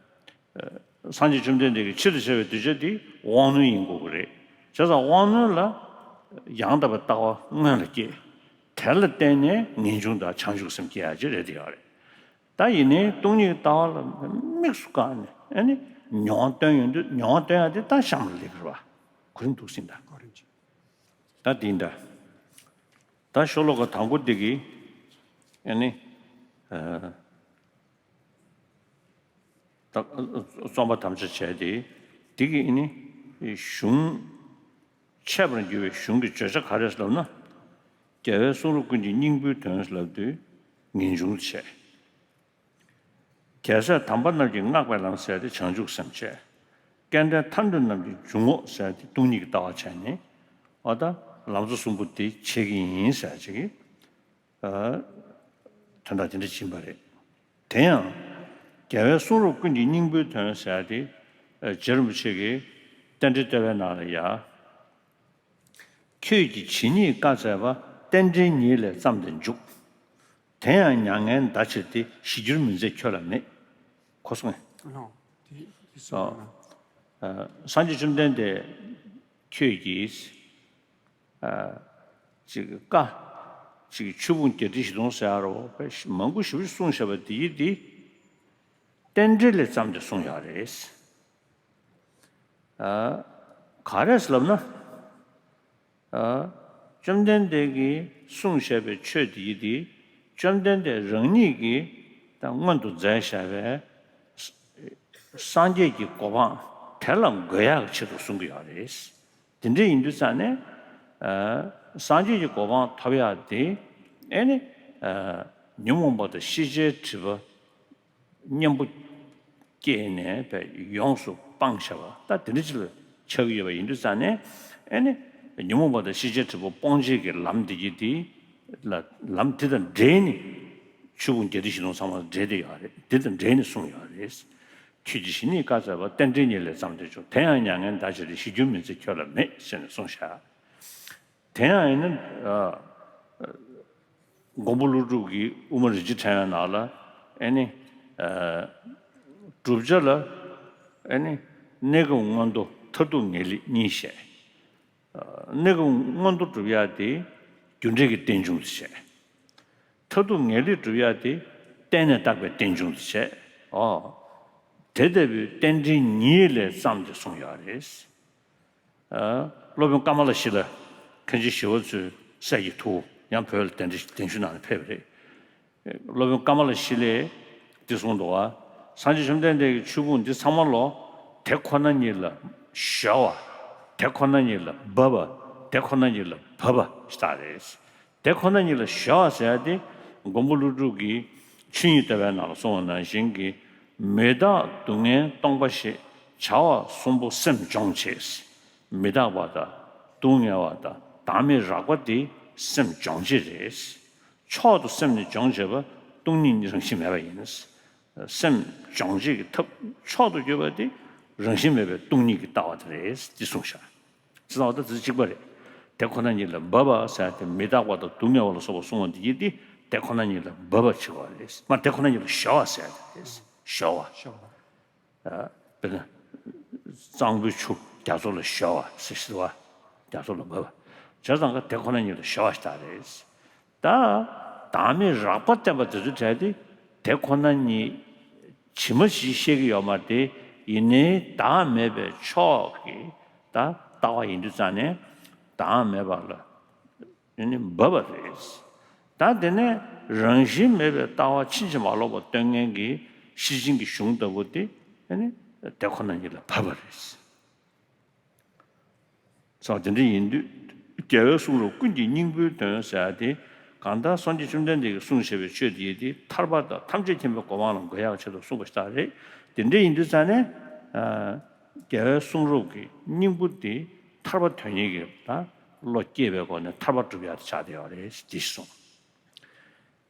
ཨ། སངས་རྒྱས་བཅོམ་ལྡན་འདས་ཀྱི་ཆོས་དང་བཅས་པའི་གདུལ་བྱ་དེ་དབང་རྣོན་ཡིན་དགོས་ཀྱི་རེད། བྱས་ཙང་དབང་རྣོན་ལ་ཡང་དག་པའི་ལྟ་བ་སྔོན་ལ་སྐྱེས། དེ་ལ་བརྟེན་ནས་ངེས་འབྱུང་དང་བྱང་ཆུབ་སེམས་སྐྱེ་ཡག་ཅིག་རེད་དེ་ཡོད་རེད། ད་ཡིན་ནའི་སྟོང་ཉིད་ཀྱི་ལྟ་བ་ལ་དམིགས་སུ་བཀར་ནས་ཨ་ནི་མྱོང་བ་སྟོན་ཡོང་དུས་མྱོང་བ་སྟོན་ཡག་དེ་ད་གཤམ་ལ་སླེབས་ཀྱི་རེད་བ། གོ་རིམ་འདུག་ཟིན་ད། གོ་རིམ་ཅིག་ད་འདི་འདྲ། ད་ཤོ་ལོ་ཀ་དང་པོ་འདི་གི་ཨ་ནི། ཨ། ད་རྩོམ་པ་དམ་བཅའ་བྱས་ཏེ། འདི་གི་ཨ་ནི་གཞུང་འཆད་པར་འགྱུར་བའི་གཞུང་གི་བརྗོད་བྱ་ག་རེ་ལབ་ན། རྒྱལ་བའི་གསུང་རབ་ཀུན་གྱི་སྙིང་པོའི་དོན་ལབ་དུས་ངེས་འབྱུང་དུ་བྱས། རྒྱལ་སྲས་དམ་པ་རྣམས་ཀྱིས་བསྔགས་པའི་ལམ་ཟེར་ཏེ་བྱང་ཆུབ་སེམས་བྱས། སྐལ་ལྡན་ཐར་འདོད་རྣམས་ཀྱི་འཇུག་ངོགས་ཟེར་ཏེ་སྟོང་ཉིད་ཀྱི་ལྟ་བ་བྱས་ནས། འོ་ད་ལམ་གཙོ་གསུམ་པོ་དེ་འཆད་ཀྱི་ཡིན་ཟེར་ཅིག་གིས། ཨ། དོན་དག་དེ་འདྲ་ཕྱིན་པ་རེད། དེ་ཡང་། རྒྱལ་བའི་གསུང་རབ་ཀུན་གྱི་སྙིང་པོའི་དོན་ཟེར་ཏེ། ཨ། རྗེ་རིན་པོ་ཆེ་གིས་རྟེན་འབྲེལ་བསྟོད་པའི་ནང་ལ་ཡ། ཁྱོད་ཀྱིས་ཇི་སྙེད་བཀའ་སྩལ་པ། རྟེན་འབྲེལ་ཉིད་ལས་བརྩམས་ཏེ་འཇུག། དེ་ཡང་མྱ་ངན་འདའ་ཕྱིར་ཏེ། ཞི་འགྱུར་མི་མཛད་ཁྱོད་ལ་མེད། གོ་སོང་ངས། ཨ་ནོ། དེ་དེ་སོང་ཨ། ཨ། སངས་རྒྱས་བཅོམ་ལྡན་འདས་ཁྱོད་ཀྱིས། ཨ། ཅིག་བཀའ། ཅིག་ཆོས་ཕུང་བརྒྱད་ཁྲི་བཞི་སྟོང་ཟེར་ཡ་རོ། དཔེ་མང་པོ་ཞེ་པོ་ཅིག་གསུངས་བཞག་པ་དེ་ཡིས་དེ། རྟེན་འབྲེལ་ལས་བརྩམས་ཏེ་གསུངས་ཡོད་རེད། ཨ། ག་རེ་ཟེར་ལབ་ན། ཨ། བཅོམ་ལྡན་འདས་ཀྱིས་གསུངས་བཞག་པའི་ཆོས་དེ་ཡིས་དེ། བཅོམ་ལྡན་འདས་རང་ཉིད་ཀྱིས་ད་སྔོན་དུ་མཛད་བཞག་པའི་སངས་རྒྱས་ཀྱི་གོ་འཕང་དེ་ལ་འགོད་ཡག་གི་ཆེད་དུ་གསུང་གི་ཡོད་རེད། དེ་འདྲ་ཡིན་དུས་ཙང་ནས། ཨ། སངས་རྒྱས་ཀྱི་གོ་འཕང་ཐོབ་ཡག་དེ། ཨེ་ནི། ཨ། ཉོན་མོངས་པ་དང་ཤེས་བྱའི་སྒྲིབ་པ་གཉེན་པོ་སྐྱེས་ནས་བས་ཡོངས་སུ་སྤངས་བཞག་པ་ད་དེ་འདྲ་ཅིག་ལ་ཆགས་ཀྱི་ཡོད་པ་ཡིན་དུས་ཙང་ནས། ཨེ་ནི། ཉོན་མོངས་པ་དང་ཤེས་བྱའི་སྒྲིབ་པ་སྤོང་བྱེད་ཀྱི་ལམ་འདི་གྱིས་དེ་ལ་ལམ་དེ་དང་འབྲེལ་ནས་ཆོས་ཕུང་བརྒྱད་ཁྲི་བཞི་སྟོང་ཚང་མ་འབྲེལ་བསྡད་ཡོད་རེད། དེ་དང་འབྲེལ་ནས་གསུངས་ཡོད་རེད། ཁྱོད་ཀྱིས་ཇི་སྙེད་བཀའ་སྩལ་པ། རྟེན་འབྲེལ་ཉིད་ལས་བརྩམས་ཏེ་འཇུག། དེ་ཡང་མྱ་ངན་འདའ་ཕྱིར་ཏེ། ཞི་འགྱུར་མི་མཛད་ཁྱོད་ལ་མེད་ཟེར་ནས་གསུངས་བཞག། དེ་ཡང་ཨེ་ནི། ཨ། མགོན་པོ་ཀླུ་སྒྲུབ་ཀྱིས་དབུ་མ་རིན་ཆེན་ཕྲེང་བའི་ནང་ལ་ཨེ་ནི། ཨ། བསྒྲུབ་བྱ་ལ་ཨེ་ནི། གནས་སྐབས་མངོན་མཐོ་མཐར་ཐུག་ངེས་ལེགས་གཉིས་བཤད། གནས་སྐབས་མངོན་མཐོ་སྒྲུབ་ཡག་དེ་རྒྱུ་འབྲས་ཀྱི་རྟེན་འབྱུང་དུ་བྱས། མཐར་ཐུག་ངེས་ལེགས་སྒྲུབ་ཡག་དེ་བརྟེན་ནས་བཏགས་པའི་རྟེན་འབྱུང་དུ་བྱས། ཨོ། དེ་ལྟ་བུའི་རྟེན་འབྲེལ་ཉིད་ལས་བརྩམས་ཏེ་གསུངས་ཡོད་རེད། ཨ། སློབ་དཔོན་ཀ་མ་ལ་ཤཱི་ལ། མཁན་ཆེན་ཞི་བ་འཚོའི་སྲས་ཀྱི་ཐུ་བོ། ཡང་བོད་ལ་གདན་འདྲེན་གདན་ཞུ་གནང་ནས་ཕེབས་པ་རེད། སློབ་དཔོན་ཀ་མ་ལ་ཤཱི་ལས་འདི་གསུངས་འདུག་བ། སངས་རྒྱས་བཅོམ་ལྡན་འདས་ཀྱི་ཆོས་ཕུང་འདི་ཚང་མ་ལོ། དེ་ཁོ་ན་ཉིད་ལ་གཞོལ་བ། དེ་ཁོ་ན་ཉིད་ལ་འབབ་པ། དེ་ཁོ་ན་ཉིད་ལ་བབ་པ་ཞེས་བཏགས་རེད། དེ་ཁོ་ན་ཉིད་ལ་གཞོལ་བ་ཟེར་ཡ་དེ་མགོན་པོ་ཀླུ་སྒྲུབ་ཀྱིས་ཆོས་ཉིད་ལྟ་བའི་ནང་ལ་གསུངས་པ་ནང་བཞིན་གྱི། མི་རྟག་སྡུག་བསྔལ་སྟོང་པ་ཞེས། བྱ་བ་གསུམ་པོ་སེམས་སྦྱོང་བྱེད། མི་རྟག་པ་དང་སྡུག་བསྔལ་བ་དང་བདག་མེད་རགས་པ་དེ་སེམས་སྦྱོང་བྱེད་རེད། མཆོག་ཏུ་སེམས་ནི་སྦྱོང་བྱེད་པ། སྟོང་ཉིད་རང་བཞིན་མེད་པ་ཡིན། སེམས་སྦྱོང་བྱེད་ཀྱི་ཐབས་མཆོག་ཏུ་གྱུར་པ་དེ་རང་བཞིན་མེད་པའི་སྟོང་ཉིད་ཀྱི་ལྟ་བ་དེ་རེད། འདི་གསུངས་བཞག། ཅི་ལྟ་བ་དང་དེ་གཅིག་པ་རེད། དེ་ཁོ་ན་ཉིད་ལ་འབབ་པ་ཟེར་ཏེ་མི་རྟག་པ་དང་སྡུག་བསྔལ་བ་ལ་སོགས་པ་གསུངས་པ་འདི་ཡིན་ཏེ། དེ་ཁོ་ན་ཉིད་ལ་འབབ་པ་ཆེ་བ་རེད། མ་དེ་ཁོ་ན་ཉིད་ལ་གཞོལ་བ་ཟེར་ཏེ་རེད། གཞོལ་བ། གཞོལ་བ། ཨ། དཔེར་ན། གཙང་པོའི་ཆུ་རྒྱ་མཚོ་ལ་གཞོལ་བ་ཟེར་ཞིག་བ། རྒྱ་མཚོ་ལ་འབབ་པ། བྱས་ཙང་ཀ་དེ་ཁོ་ན་ཉིད་ལ་གཞོལ་བ་ཞིག་ད་རེད། ད། བདག་མེད་རགས་པ་བསྟན་པ་དེ་ཚོའི་གྲས་དེ། དེ་ཁོ་ན་ཉིད་ཇི་མ་ཇི་བཤད་ཀྱི་ཡོད་མ་རེད། ཡིན་ནའི་བདག་མེད་པའི་ཕྱོགས་ཀྱི་ད་ལྟ་བ་ཡིན་དུས་ཙང་ནས་བདག་མེད་པ་ལ་ཡིན་ནི་འབབ་པ་རེད། ད་དེ་ནས་རང་བཞིན་མེད་པའི་ལྟ་བ་ཕྱིན་ཅི་མ་ལོག་པ་སྟོན་མཁན་གྱི་ཤེར་ཕྱིན་གྱི་གཞུང་ལྟ་བུ་དེ་ཡིན་ནི་དེ་ཁོ་ན་ཉིད་ལ་འབབ་པ་རེད། ཙང་དེ་འདྲ་ཡིན་དུས། རྒྱལ་བའི་གསུང་རབ་ཀུན་གྱི་སྙིང་པོའི་དོན་ཟེར་ཡ་དེ། གང་ལྟར་སངས་རྒྱས་བཅོམ་ལྡན་འདས་ཀྱིས་གསུངས་བཞག་པའི་ཆོས་དེ་ཡིན་ཏེ། ཐར་པ་དང་ཐམས་ཅད་མཁྱེན་པའི་གོ་འཕང་ལ་འགོད་ཡག་ཆེད་དུ་གསུངས་པ་ཞིག་རེད། དེ་འདྲ་ཡིན་དུས་ཙང་ནས། ཨ། རྒྱལ་བའི་གསུང་རབ་ཀྱི་སྙིང་པོ་དེ་ཐར་པ་དོན་གཉེར་གྱི་ད་བློ་སྐྱེས་པའི་སྒོ་ནས་ཐར་པ་སྒྲུབ་ཡག་དེ་ཆགས་བསྡད་ཡོད་རེད་ཅེས་གསུངས།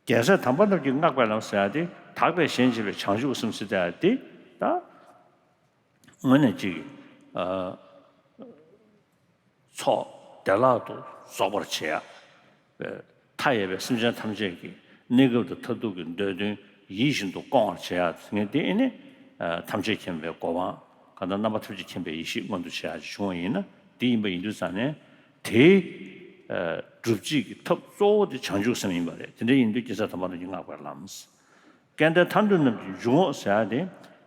རྒྱལ་སྲས་དམ་པ་རྣམས་ཀྱིས་བསྔགས་པའི་ལམ་ཟེར་ཡག་དེ་དག་པའི་ཞེན་བྱེད་པའི་བྱང་ཆུབ་སེམས་ཟེར་ཡག་དེ་ད་དངོས་གནས་ཅིག་ཨ། ཚོགས་བདེ་བླག་ཏུ་རྫོགས་པར་བྱེད་ཡག་མཐའ་ཡས་པའི་སེམས་ཅན་ཐམས་ཅད་ཀྱི་གནས་སྐབས་དང་མཐར་ཐུག་གི་འདོད་དོན་ཡིད་བཞིན་དུ་སྐོང་བར་བྱེད་ཡག་ངས་དེ་ཨེ་ནི་ཐམས་ཅད་མཁྱེན་པའི་གོ་འཕང་གང་ལྟར་རྣམ་པ་ཐམས་ཅད་མཁྱེན་པའི་ཡེ་ཤེས་མངོན་དུ་བྱེད་ཡག་ཅིག་བྱུང་བ་ཡིན་ན། དེ་ཡིན་པ་ཡིན་དུས་ཙང་ནས་དེའི་སྒྲུབ་བྱེད་ཀྱི་ཐབས་གཙོ་བོ་དེ་བྱང་ཆུབ་སེམས་ཡིན་པ་རེད། དེ་འདྲ་ཡིན་དུས་རྒྱལ་སྲས་དམ་པ་རྣམས་ཀྱིས་བསྔགས་པའི་ལམ། སྐལ་ལྡན་ཐར་འདོད་རྣམས་ཀྱི་འཇུག་ངོགས་ཟེར་ཡག་དེ་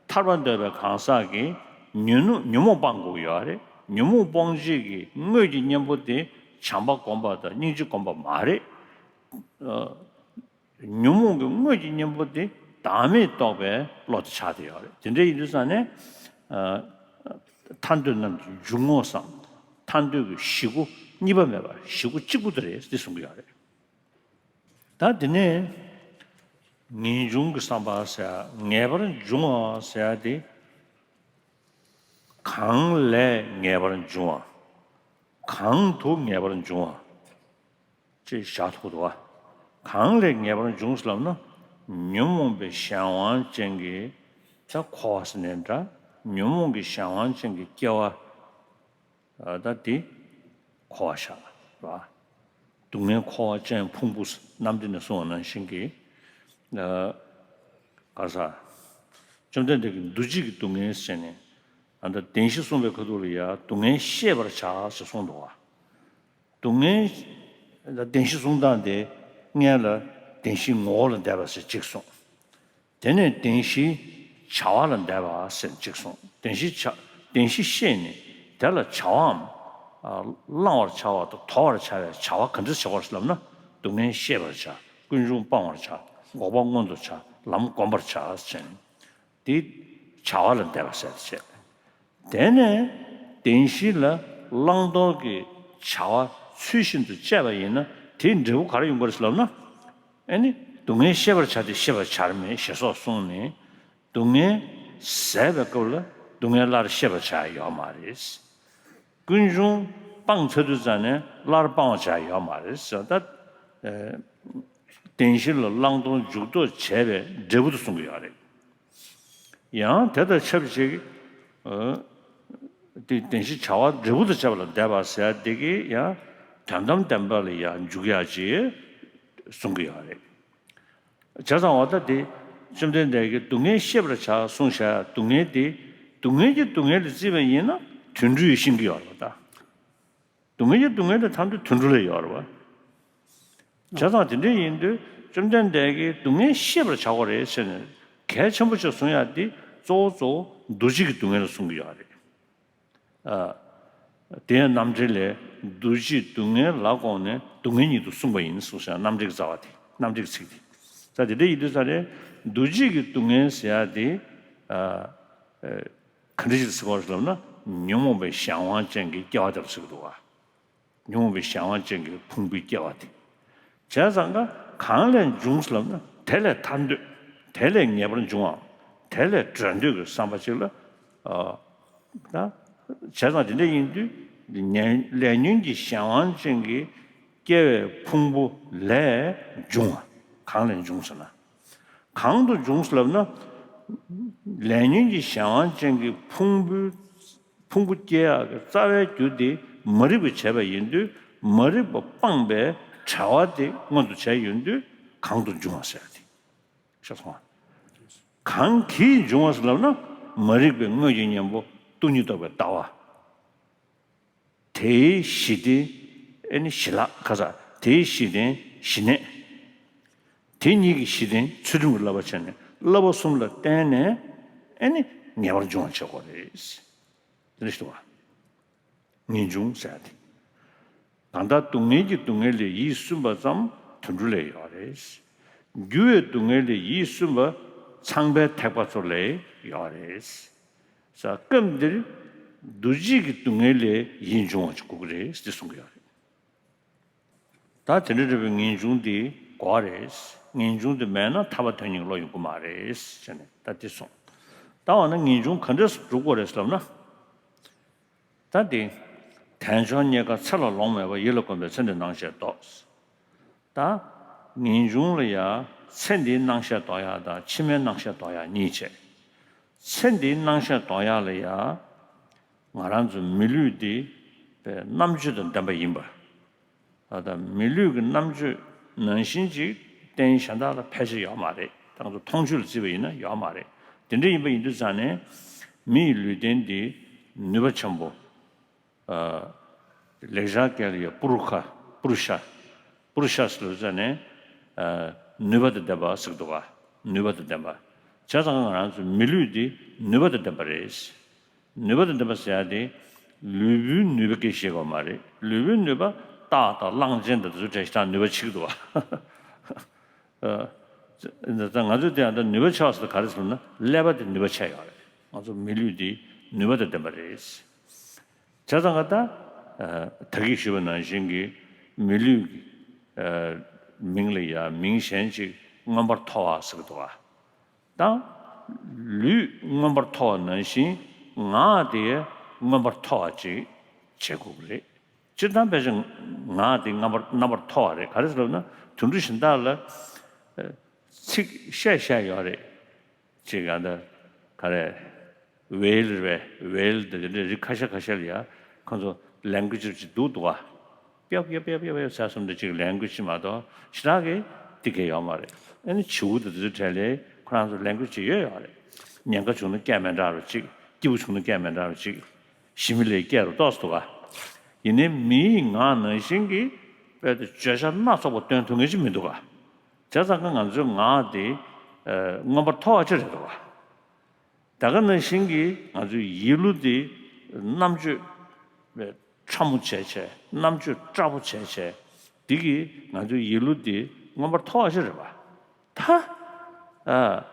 ཐར་པ་འདོད་པའི་གང་ཟག་གིས་ཉོན་ཉོན་མོངས་སྤང་དགོས་ཀྱི་ཡོད་རེད། ཉོན་མོངས་སྤོང་བྱེད་ཀྱི་དངོས་ཀྱི་གཉེན་པོ་དེ་བྱམས་པ་སྒོམ་པ་དང་སྙིང་རྗེ་སྒོམ་པ་མ་རེད། ཨ། ཉོན་མོངས་ཀྱི་དངོས་ཀྱི་གཉེན་པོ་དེ་བདག་མེད་རྟོགས་པའི་བློ་དེ་ཆགས་བསྡད་ཡོད་རེད། དེ་འདྲ་ཡིན་དུས་ཙང་ནས་ཨ། ཐར་འདོད་རྣམས་ཀྱི་འཇུག་ངོགས་སམ་ཐར་འདོད་ཀྱི་གཞི་སྒོ་གཉིས་པ་མེད་པར་གཞི་སྒོ་གཅིག་པུ་དེ་རེད་ཅེས་གསུང་གི་ཡོད་རེད། ད་དེ་ནས་ངེས་འབྱུང་གི་བསམ་པ་ཟེར་ཡག་ངེས་པར་འབྱུང་བ་ཟེར་ཡག་དེ་གང་ལས་ངེས་པར་འབྱུང་བ། གང་དུ་ངེས་པར་འབྱུང་བ་ཅེས་བཞག་ཐུབ་འདུག་བ། གང་ལས་ངེས་པར་འབྱུང་ཟེར་ལབ་ན་ཉོན་མོངས་པའི་གཞན་དབང་ཅན་གྱི་ད་འཁོར་བ་ཟེར་ནའི་འདྲ། ཉོན་མོངས་ཀྱི་གཞན་དབང་ཅན་གྱི་སྐྱེ་བ། ཨ། ད་དེ་འཁོར་བ་ཤ་ར། སྡུག་བསྔལ་འཁོར་བ་ཅན་ཕུང་པོ་རྣམས་དེ་ནས་གསུངས་པ་ནང་བཞིན་གྱི། ཨ། ག་ས། བཅོམ་ལྡན་འདས་ཀྱིས་འདུ་བྱེད་ཀྱི་སྡུག་བསྔལ་ཟེར་ནས། ཨ། ད་བདེན་བཞི་གསུངས་པའི་ཁ་ཐུག་ལ་ཡ་སྡུག་བསྔལ་ཤེས་པར་བྱ་ཞེས་གསུངས་འདུག་བ། སྡུག་བསྔལ་ད་བདེན་བཞི་གསུང་སྟངས་དེ་སྔོན་ལ་བདེན་བཞིའི་ངོ་བོ་ལ་འདས་པ་ཟེར་གཅིག་གསུངས། དེ་ནས་བདེན་བཞིའི་བྱ་བ་ལ་འདས་པ་ཟེར་གཅིག་གསུངས། བདེན་བཞིའི་བྱ། བདེན་བཞི་ཤེས་ནས་དེ་ལ་བྱ་བའམ། ཨ། བླང་བར་བྱ་བ་དང་དོར་བར་བྱ་བའི་བྱ་བ་ག་འདྲ་བྱེད་དགོས་ལབ་ན། སྡུག་བསྔལ་ཤེས་པར་བྱ། ཀུན་འབྱུང་སྤང་བར་བྱ། འགོག་པ་མངོན་དུ་བྱ། ལམ་བསྒོམ་པར་བྱ་ཟེར་ནས། དེ་བྱ་བ་ལ་འདས་པ་ཟེར་བྱས། དེ་ནས་བདེན་བཞི་ལ་བླང་དོར་གྱི་བྱ་བ་ཚུལ་བཞིན་དུ་སྤྱད་པ་ཡིན་ན་དེའི་འབྲས་བུ་ག་རེ་ཡོང་གི་རེད་ལབ་ན། ཨ་ནི་སྡུག་བསྔལ་ཤེས་པར་བྱ་སྟེ་ཤེས་པར་བྱར་མེད་ཞེས་སོགས་གསུངས་ནས། སྡུག་བསྔལ་ཟད་པའི་སྐབས་ལ་སྡུག་བསྔལ་སླར་ཤེས་པར་བྱ་ཡོད་མ་རེད། ཀུན་འབྱུང་སྤངས་ཚར་དུས་ཙང་ནས་སླར་སྤང་བར་བྱ་ཡོད་མ་རེད་ཟེར། ད་ཨ། བདེན་བཞི་ལ་བླང་དོར་འཇུག་ལྡོག་བྱས་པའི་འབྲས་བུ་དུ་གསུང་གི་ཡོད་རེད། ཡང་དེ་དང་ཆབས་ཅིག་ཨ། དེ་བདེན་བཞི་བྱ་བ་འབྲས་བུ་དང་བཅས་པ་ལ་འདས་པ་ཟེར་ཡ་དེ་གིས་ཡང་དོན་དམ་བདེན་པ་ལ་ཡང་འཇུག་ཡག་ཅིག་གསུང་གི་ཡོད་རེད། བྱས་ཙང་འོ་ད་དེ་བཅོམ་ལྡན་འདས་ཀྱིས་སྡུག་བསྔལ་ཤེས་པར་བྱ་གསུངས་བཞག་སྡུག་བསྔལ་དེ་སྡུག་བསྔལ་གྱི་སྡུག་བསྔལ་ལ་བརྩིས་པ་ཡིན་ན་དུད་འགྲོ་ཡིས་ཤེས་ཀྱི་ཡོད་རེད་པ་ད། སྡུག་བསྔལ་གྱི་སྡུག་བསྔལ་དེ་ཐམས་ཅད་དུད་འགྲོ་ལ་ཡོད་རེད་པ། བྱས་ཙང་དེ་འདྲ་ཡིན་དུས་བཅོམ་ལྡན་འདས་ཀྱིས་སྡུག་བསྔལ་ཤེས་པར་བྱ་དགོས་རེད་ཟེར་ནས་གལ་ཆེན་པོ་ཆེ་གསུང་ཡག་འདི་གཙོ་བོ་གཙོ་བོ་འདུ་བྱེད་ཀྱི་སྡུག་བསྔལ་ལ་གསུང་གི་ཡོད་རེད། ཨ། དེ་ཡང་རྣམ་འགྲེལ་ལས་འདུ་བྱེད་སྡུག་བསྔལ་ལ་དགོངས་ནས་སྡུག་བསྔལ་ཉིད་དུ་གསུངས་པ་ཡིན་གསུངས་ཤག་རྣམ་འགྲེལ་གྱི་རྩ་བ་དེ་རྣམ་འགྲེལ་གྱི་ཚིག་དེ། ད་དེ་འདྲ་ཡིན་དུས་ཙང་ནས་འདུ་བྱེད་ཀྱི་སྡུག་བསྔལ་ཟེར་ཡག་དེ། ཨ། ཨ། ག་འདྲ་ཞིག་ཟེར་དགོས་རེད་ལབ་ན་ཉོན་མོངས་པའི་གཞན་དབང་ཅན་གྱི་སྐྱེ་བ་དེ་ལ་ཟེར་གྱི་འདུག་བ། ཉོན་མོངས་པའི་གཞན་དབང་ཅན་གྱི་ཕུང་པོའི་སྐྱེ་བ་དེ། བྱས་ཙང་ཀ་གང་ལས་འབྱུང་ཟེར་ལབ་ན་དེ་ལས་ཐར་འདོད། དེ་ལས་ངེས་པར་འབྱུང་བའམ་དེ་ལས་གྲོལ་འདོད་ཀྱི་བསམ་པ་ཅིག་ལ། ཨ། ད་བྱས་ཙང་དེ་འདྲ་ཡིན་དུས་ཉན་ལས་ཉོན་གྱི་གཞན་དབང་ཅན་གྱི་སྐྱེ་བའི་ཕུང་པོ་ལས་འབྱུང་བ། གང་ལས་འབྱུང་ཟེར་ན། གང་དུ་འབྱུང་ཟེར་ལབ་ན། ལས་ཉོན་གྱི་གཞན་དབང་ཅན་གྱི་ཕུང་པོའི་ཕུང་པོ་སྐྱེ་ཡག་གི་རྩ་བའི་རྒྱུ་དེ་མ་རིག་པས་བྱས་པ་ཡིན་དུས་མ་རིག་པ་སྤངས་པའི་བྱ་བ་དེ་མངོན་དུ་བྱས་ཡོང་དུས་གང་དུ་འབྱུང་བ་ཟེར་ཏེ། ཤེས་སོང་ང་། གང་གིས་འབྱུང་བ་ཟེར་ལབ་ན་མ་རིག་པའི་དངོས་ཀྱི་གཉེན་པོ་སྟོང་ཉིད་རྟོགས་པའི་ལྟ་བ། དེའི་གཞི་དེ་ཨེ་ནི་ཞི་ལྷག་ཁ་ས་དེའི་གཞི་རྟེན་ཞི་གནས། དེ་གཉིས་ཀྱི་གཞི་རྟེན་ཚུལ་ཁྲིམས་ཀྱི་བསླབ་པ་བྱས་ནས་བསླབ་པ་གསུམ་ལ་བརྟེན་ནས་ཨེ་ནི་ངེས་པར་འབྱུང་བ་བྱེད་དགོས་རེད། དེ་འདྲ་ཞིག་འདུག་བ། ངེས་འབྱུང་ཟེར་ཡ་དེ། གང་ལྟར་སྡུག་བསྔལ་གྱི་སྡུག་བསྔལ་ལས་ཡིད་སུན་པ་ཙམ་དུད་འགྲོ་ལས་ཡོད་རེད། འགྱུར་བའི་སྡུག་བསྔལ་ལས་ཡིད་སུན་པ་ཚངས་པའི་ཐེག་པ་ཚོ་ལས་ཡོད་རེད། ས་སྐབས་འདིར་འདུ་བྱེད་ཀྱི་སྡུག་བསྔལ་ལས་ཡིད་འབྱུང་བ་ཅིག་དགོས་ཀྱི་རེད་ཟེར་གསུང་གི་ཡོད་རེད། ད་དེ་འདྲ་འདྲ་བའི་ངེས་འབྱུང་འདི་དགོས་རེད། ངེས་འབྱུང་འདི་མེད་ན་ཐར་པ་དོན་གཉེར་བློ་ཡོང་གི་མ་རེད་ཟེར་ནས་ད་འདི་གསུངས། ད་འོ་ན་ངེས་འབྱུང་ག་འདྲས་སུ་སྒྲུབ་དགོས་རེད་ཟེར་ལབ་ན། ད་འདི། དལ་འབྱོར་རྙེད་དཀའ་ཚེ་ལ་ལོང་མེད་པ། ཡིད་ལ་གོམས་པས་ཚེ་འདིའི་སྣང་ཤས་ལྡོག། ད། ངེས་འབྱུང་ལ་ཡ། ཚེ་འདིའི་སྣང་ཤས་ལྡོག་ཡ་དང་ཕྱི་མའི་སྣང་ཤས་ལྡོག་ཡ་གཉིས་བྱས། ཚེ་འདིའི་སྣང་ཤས་ལྡོག་ཡ་ལ་ཡ། ང་རང་ཚོ་མི་ལུས་འདི། པའི་རྣམ་དཔྱོད་དང་ལྡན་པ་ཡིན་པ། ད་ལྟ་མི་ལུས་ཀྱི་རྣམ་དཔྱོད་ནང་བཞིན་ཅིག་རྟེན་གཞན་དག་ལ་ཕལ་ཆེར་ཡོད་མ་རེད། ད་ང་ཚོ་མཐོང་ཆོས་ལ་བརྩིས་པ་ཡིན་ན་ཡོད་མ་རེད། དེ་འདྲ་ཡིན་པ་ཡིན་དུས་ཙང་ནས། མི་ཡི་ལུས་རྟེན་འདི་ནུས་པ་ཆེན་པོ། ཨ། ལེགས་སྦྱར་སྐད་ལ་ཡང་པུ་རུ་ཁ། པུ་རུ་ཤ། པུ་རུ་ཤ་ཟེར་ལབ་ཙང་ནས། ཨ། ནུས་པ་དང་ལྡན་པ་ཟེར་གི་འདུག་ག་ནུས་པ་དང་ལྡན་པ། བྱས་ཙང་ང་རང་ཚོའི་མི་ལུས་འདི་ནུས་པ་དང་ལྡན་པ་རེད། ནུས་པ་དང་ལྡན་པ་ཟེར་ཡ་དེ། ལུས་པོའི་ནུས་པ་སྐད་ཆ་བཤད་དགོས་མ་རེད། ལུས་པོའི་ནུས་པ་རྟགས་དང་གླང་ཆེན་དང་དེ་ཚོ་འདྲ་ཞིག་དང་ནུས་པ་ཆེ་གི་འདུག་བ། ཨ། ད་ང་ཚོས་དེ་ཡང་ད་ནུས་པ་ཆེ་བ་ཟེར་ད་ག་རེ་ཟེར་ན་ཀླད་པ་དེ་ནུས་པ་ཆེ་ཡོད་རེད། ང་ཚོ་མི་ལུས་དེ་ནུས་པ་དང་ལྡན་པ་རེད། བྱས་ཙང་ཀ་ད། ཨ། ད་གིན་ཞུས་པ་ནང་བཞིན་གྱི་མི་ལུས་ཀྱི། ཨ། མིང་ལ་ཡ་མིང་གཞན་ཅིག་མངོན་པར་མཐོ་བ་ཟེར་གི་འདུག་བ། དང་། ལུས་མངོན་པར་མཐོ་བ་ནང་བཞིན་ངག་དེ་མངོན་པར་མཐོ་བ་ཅིག་བྱེད་དགོས་ཀྱི་རེད། སྤྱིར་བཏང་ཕལ་ཆེར་ངག་དེ་རྣམ་པར་རྣམ་པར་མཐོ་བ་རེད། ག་རེ་ཟེར་ལབ་ན་དུད་འགྲོ་གཞན་དག་ལ། ཨ། ཚིག་བཤད་བཤད་ཡོད་རེད། ཅིག་ཡང་ད་ག་རེ། ཝེལ་རེད་པས། ཝེལ་དེ་འདྲ་རིགས་ཁ་ཤས་ཁ་ཤས་ལ་ཡ་ཁོང་ཚོ་ལེང་གུ་ཅི་ཅིག་འདུག་འདུག་ག་པྱབ་པྱབ་པྱབ་པྱབ་པྱབ་ཟེར་གསུམ་དེ་གཅིག་ལེང་གུ་ཅི་མ་གཏོགས་ཞེ་དྲག་གི་དེ་གས་ཡོད་མ་རེད། ཨ་ནི་བྱིའུ་དང་དེ་ཚོའི་གྲས་ལ་ཁོ་རང་ཚོ་ལེང་གུ་ཅི་ཡོད་ཡོད་རེད། ཉེན་ཁ་བྱུང་ན་སྐད་མི་འདྲ་བ་ཅིག་སྐྱིད་པོ་བྱུང་ན་སྐད་མི་འདྲ་བ་ཅིག་ཞི་མི་ལའི་སྐད་རུ་ཏོག་ཙམ་འདུག་ག་ཡིན་ནའི་མིའི་ངག་ནང་བཞིན་གྱི་དཔེ་དེ་བརྗོད་བྱ་སྣ་ཚོགས་པ་སྟོན་ཐུབ་མཁན་ཅིག་མི་འདུག་ག་བྱས་ཙང་ཀ་ང་ཚོའི་ངག་དེ། ཨ། མངོན་པར་མཐོ་བ་ཅིག་རེད་འདུག་ག་ད་ག་ནང་བཞིན་གྱི་ང་ཚོའི་ཡིད་བློ་དེ་རྣམ་དཔྱོད་ཕྲ་མོ་བྱས་བྱས། རྣམ་དཔྱོད་བཀྲ་པོ་བྱས་བྱས། འདི་གིས་ང་ཚོའི་ཡིད་བློ་དེ་མངོན་པར་མཐོ་བ་ཞིག་རེད་པ། ད། ཨ།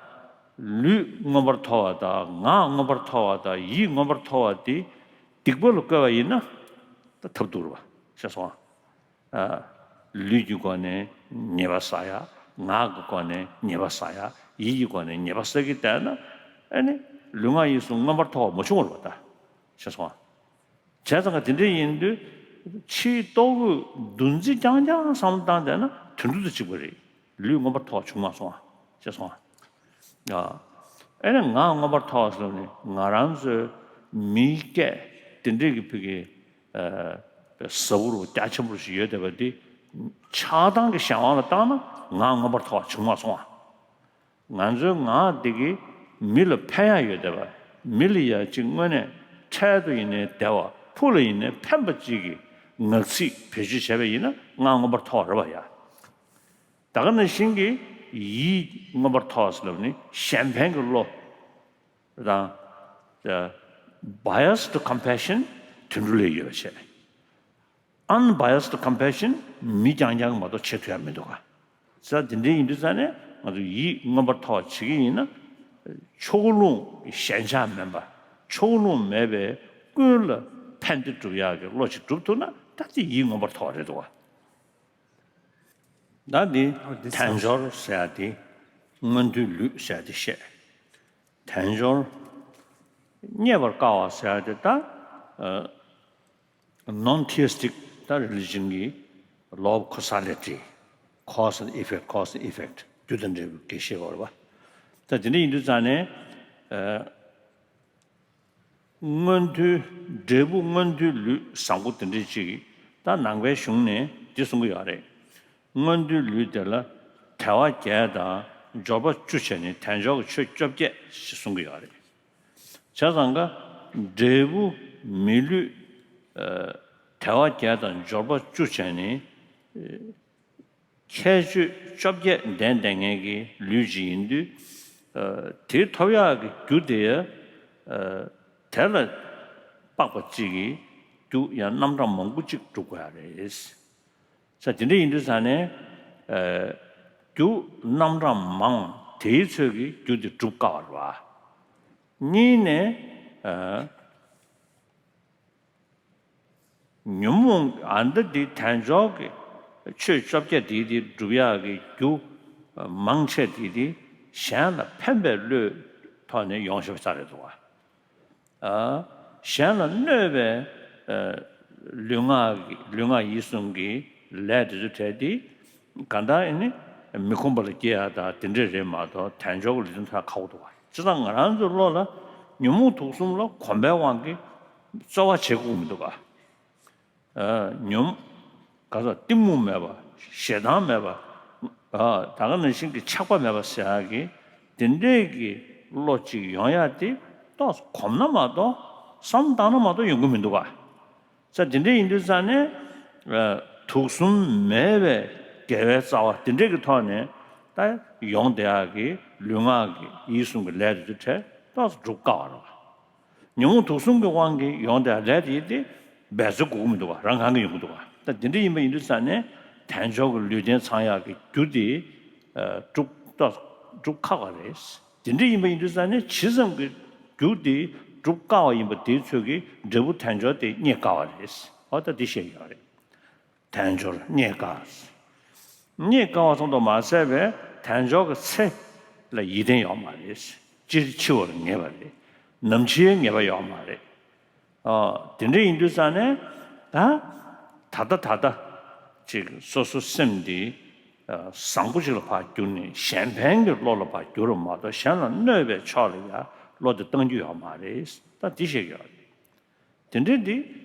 ལུས་མངོན་པར་མཐོ་བ་དང་ངག་མངོན་པར་མཐོ་བ་དང་ཡིད་མངོན་པར་མཐོ་བ་དེ་སྡིག་པ་ལ་བཀོལ་བ་ཡིན་ན་ད་ཐབས་སྡུག་རེད་པ། ཤེས་སོང་ཨ། ཨ། ལུས་ཀྱི་སྒོ་ནས་ཉེས་པ་བསགས་ཡ། ངག་གི་སྒོ་ནས་ཉེས་པ་བསགས་ཡ། ཡིད་ཀྱི་སྒོ་ནས་ཉེས་པ་བསགས་ཀྱི་བསྡད་ན། ཨ་ནི་ལུས་ངག་ཡིད་གསུམ་མངོན་པར་མཐོ་བ་མ་བྱུང་བ་རེད་པ་ད། ཤེས་སོང་ཨ། བྱས་ཙང་ཀ་དེ་འདྲ་ཡིན་དུས་ཕྱིའི་ལྟོ་གོས་འདུ་འཛི་རྐྱང་རྐྱང་བསམ་བློ་བཏང་བསྡད་ན་དུད་འགྲོ་དང་གཅིག་པ་རེད། ལུས་མངོན་པར་མཐོ་བ་བྱུང་མ་སོང་ཨ། ཤེས་སོང་ཨ། ཨ། ཨེ་ནི་ངག་མངོན་པར་མཐོ་བ་ཟེར་ནས་ང་རང་ཚོའི་མིའི་སྐད་དེ་འདྲས་ཀྱི་ཕ་གི། ཨ། ཟབ་པོ་རུ་རྒྱ་ཆེན་པོ་ཞིག་ཡོད་བསྡད་པ་འདི་ཆགས་སྡང་གི་གཞན་དབང་ལ་བཏང་ན་ངག་མངོན་པར་མཐོ་བ་བྱུང་མ་སོང་ཨ། ང་ཚོའི་ངག་འདི་གིས་མི་ལ་ཕན་ཡག་ཡོད་བསྡད་པ། མི་ལ་ཡ་གཅིག་དངོས་གནས་འཕྲལ་དུ་ཡིན་ནའི་བདེ་བ། ཕུགས་ལ་ཡིན་ནའི་ཕན་པ་གཅིག་གི་ངག་ཚིག་བེད་སྤྱོད་བྱས་པ་ཡིན་ན་ངག་མངོན་པར་མཐོ་བ་རེད་པ་ཡ། ད་ག་ནང་བཞིན་གྱི་ཡིད་མངོན་པར་མཐོ་བ་ཟེར་ལབ་ནི་གཞན་ཕན་གྱི་བློ་དང་། ཨ། biased compassion དུད་འགྲོ་ལ་ཡོད་པ་བྱས། unbiased compassion མི་རྐྱང་རྐྱང་མ་གཏོགས་བྱེད་ཐུབ་ཡ་མི་འདུག་ག་བྱས་ཙང་དེ་འདྲ་ཡིན་དུས་ཙང་ནས་ང་ཚོ་ཡིད་མངོན་པར་མཐོ་བ་བྱེད་ཀྱི་ཡིན་ན། ཕྱོགས་ལྷུང་ཞེན་ཆགས་མེད་པ། ཕྱོགས་ལྷུང་མེད་པའི་ཀུན་ལ་ཕན་བདེ་སྒྲུབ་ཡག་གི་བློ་ཞིག་སྒྲུབ་ཐུབ་ན་ད་དེ་ཡིད་མངོན་པར་མཐོ་བ་རེད་འདུག་ག་ད་འདི་ཨོ་འདི་དལ་འབྱོར་ཟེར་ཡ་དེ། མངོན་མཐོའི་ལུས་ཟེར་ཡ་དེ་བཤད། དལ་འབྱོར་རྙེད་པར་དཀའ་བ་ཟེར་ཡ་དེ་ད། ཨ། non-theistic ད་religion གི་law of causality, cause and effect, cause and effect རྒྱུ་དང་འབྲས་བུ་སྐད་བཤད་པ་རེད་པ། ད་དེ་འདྲ་ཡིན་དུས་ཙང་ནས། ཨ། མངོན་མཐོའི་འབྲས་བུ་མངོན་མཐོའི་ལུས་བཟང་པོ་དེ་འདྲ་ཅིག་ད་ནང་པའི་གཞུང་ནས་འདི་གསུང་གི་ཡོད་རེད། མངོན་མཐོའི་ལུས་དེ་ལ་དལ་བ་བརྒྱད་དང་འབྱོར་པ་བཅུ་བྱས་ནས་དལ་འབྱོར་གྱི་ཆོས་བཅོ་བརྒྱད་ཞེས་གསུང་གི་ཡོད་རེད། བྱས་ཙང་ཀ་འབྲས་བུ་མི་ལུས། ཨ། དལ་བ་བརྒྱད་དང་འབྱོར་པ་བཅུ་བྱས་ནས། ཨ། ཁྱད་ཆོས་བཅོ་བརྒྱད་ལྡན་ལྡན་མཁན་གྱི་ལུས་ཅིག་ཡིན་དུས། ཨ། དེ་ཐོབ་ཡག་གི་རྒྱུ་དེ། ཨ། དེ་ལ་དཔག་པ་གཅིག་གིས་རྒྱུ་ཡང་རྣམ་གྲངས་མང་པོ་གཅིག་སྒྲུབ་དགོས་ཡ་རེད། ས་དེ་འདྲ་ཡིན་དུས་ཙང་ནས། ཨ། རྒྱུ་རྣམ་གྲངས་མང་དེའི་ཚོད་ཀྱིས་རྒྱུ་དེ་སྒྲུབ་དཀའ་བ་རེད་པ། གཉིས་ནས། ཨ། ཉོན་མོངས་ཨ་འདི་འདི་དལ་འབྱོར་གྱི་ཆོས་བཅོ་བརྒྱད་འདི་འདི་སྒྲུབ་ཡག་གི་རྒྱུ་མང་ཆེ་འདི་འདི་གཞན་ལ་ཕན་པའི་བློའི་ཐོག་ནས་ཡོང་བཞག་པ་རེད་འདུག་ག་ཨ། གཞན་ལ་གནོད་པའི་ ལུས་ངག་གི་ལུས་ངག་ཡིད་གསུམ་གྱི་ལས་དེ་ཚོ་བྲལ་ཏེ་གང་ལྟར་ཨེ་ནི་མི་ཁོམ་པ་ལ་སྐྱེ་ཡ་དང་དེ་འདྲས་རེད་མ་གཏོགས་དལ་འབྱོར་གྱི་ལུས་རྟེན་ཐོབ་ཁག་པོ་འདུག་ག་བྱས་ཙང་ང་རང་ཚོའི་བློ་ལ་ཉོན་མོངས་དུག་གསུམ་ལ་གོམས་པའི་དབང་གིས་རྩོལ་བ་བྱེད་དགོས་མི་འདུག་ག་ཉོན། ག་ས་གཏི་མུག་མེད་པ། ཞེ་སྡང་མེད་པ། ད་ག་ནང་བཞིན་གྱི་ཆགས་པ་མེད་པ་ཟེར་ཡག་གི་དེ་འདྲས་ཀྱི་བློ་གཅིག་ཡོང་ཡག་དེ་ཏོག་ཙམ་གོམས་ན་མ་གཏོགས་བསམ་བློ་བཏང་ན་མ་གཏོགས་ཡོང་གི་མི་འདུག་ག་ས་དེ་འདྲས་ཡིན་དུས་ཙང་ནས་དུག་གསུམ་མེད་པའི་དགེ་བའི་རྩ་བ་དེ་འདྲས་ཀྱི་ཐོག་ནས་ད་ཡོང་བསྡད་ཡག་གི་ལུས་ངག་གི་ཡིད་གསུམ་གྱི་ལས་དེ་ཚོ་བྲལ་ཏོག་ཙམ་སྒྲུབ་དཀའ་བ་རེད། ཉོན་མོངས་དུག་གསུམ་གྱི་དབང་གིས་ཡོང་བསྡད་ལས་དེ་ཡིན་ཏེ་འབད་རྩོལ་དགོས་ཀྱི་མི་འདུག་ག་རང་གང་གིས་ཡོང་གི་འདུག་ག་ད་དེ་འདྲ་ཡིན་པ་ཡིན་དུས་ཙང་ནས་དལ་འབྱོར་གྱི་ལུས་རྟེན་ཚང་ཡག་གི་རྒྱུ་དེ་སྒྲུབ་སྒྲུབ་ཁག་པ་རེད། དེ་འདྲ་ཡིན་པ་ཡིན་དུས་ཙང་ནས་ཇི་ཙམ་གྱི་རྒྱུ་དེ་སྒྲུབ་དཀའ་བ་ཡིན་པ་དེའི་ཚོད་ཀྱིས་འབྲས་བུ་དལ་འབྱོར་དེ་རྙེད་དཀའ་བ་རེད། འོ་ད་འདི་བཤད་ཡོད་རེད། དལ་འབྱོར་རྙེད་དཀའ། རྙེད་དཀའ་བ་ཙམ་དུ་མ་ཟད་པའི་དལ་འབྱོར་གྱི་ཚེ་ལ་ཡིད་བརྟན་ཡོད་མ་རེད། སྤྱིར་འཆི་བར་ངེས་པ་རེད། ནམ་འཆི་ཡའི་ངེས་པ་ཡོད་མ་རེད། ཨོ། དེ་འདྲ་ཡིན་དུས་ཙང་ནས་ད་ད་ལྟ་ད་ལྟ་ཅིག་སོ་སོ་སེམས་འདི་བཟང་པོ་ཅིག་ལ་ཕར་བསྒྱུར་ནས་གཞན་ཕན་གྱི་བློ་ལ་ཕར་བསྒྱུར་བ་མ་གཏོགས་གཞན་ལ་གནོད་པའི་ཕྱོགས་ལ་ཡ་བློ་དེ་གཏང་རྒྱུ་ཡོད་མ་རེད། ད་འདི་བཤད་ཀྱི་ཡོད་རེད། དེ་འདྲའི་འདི་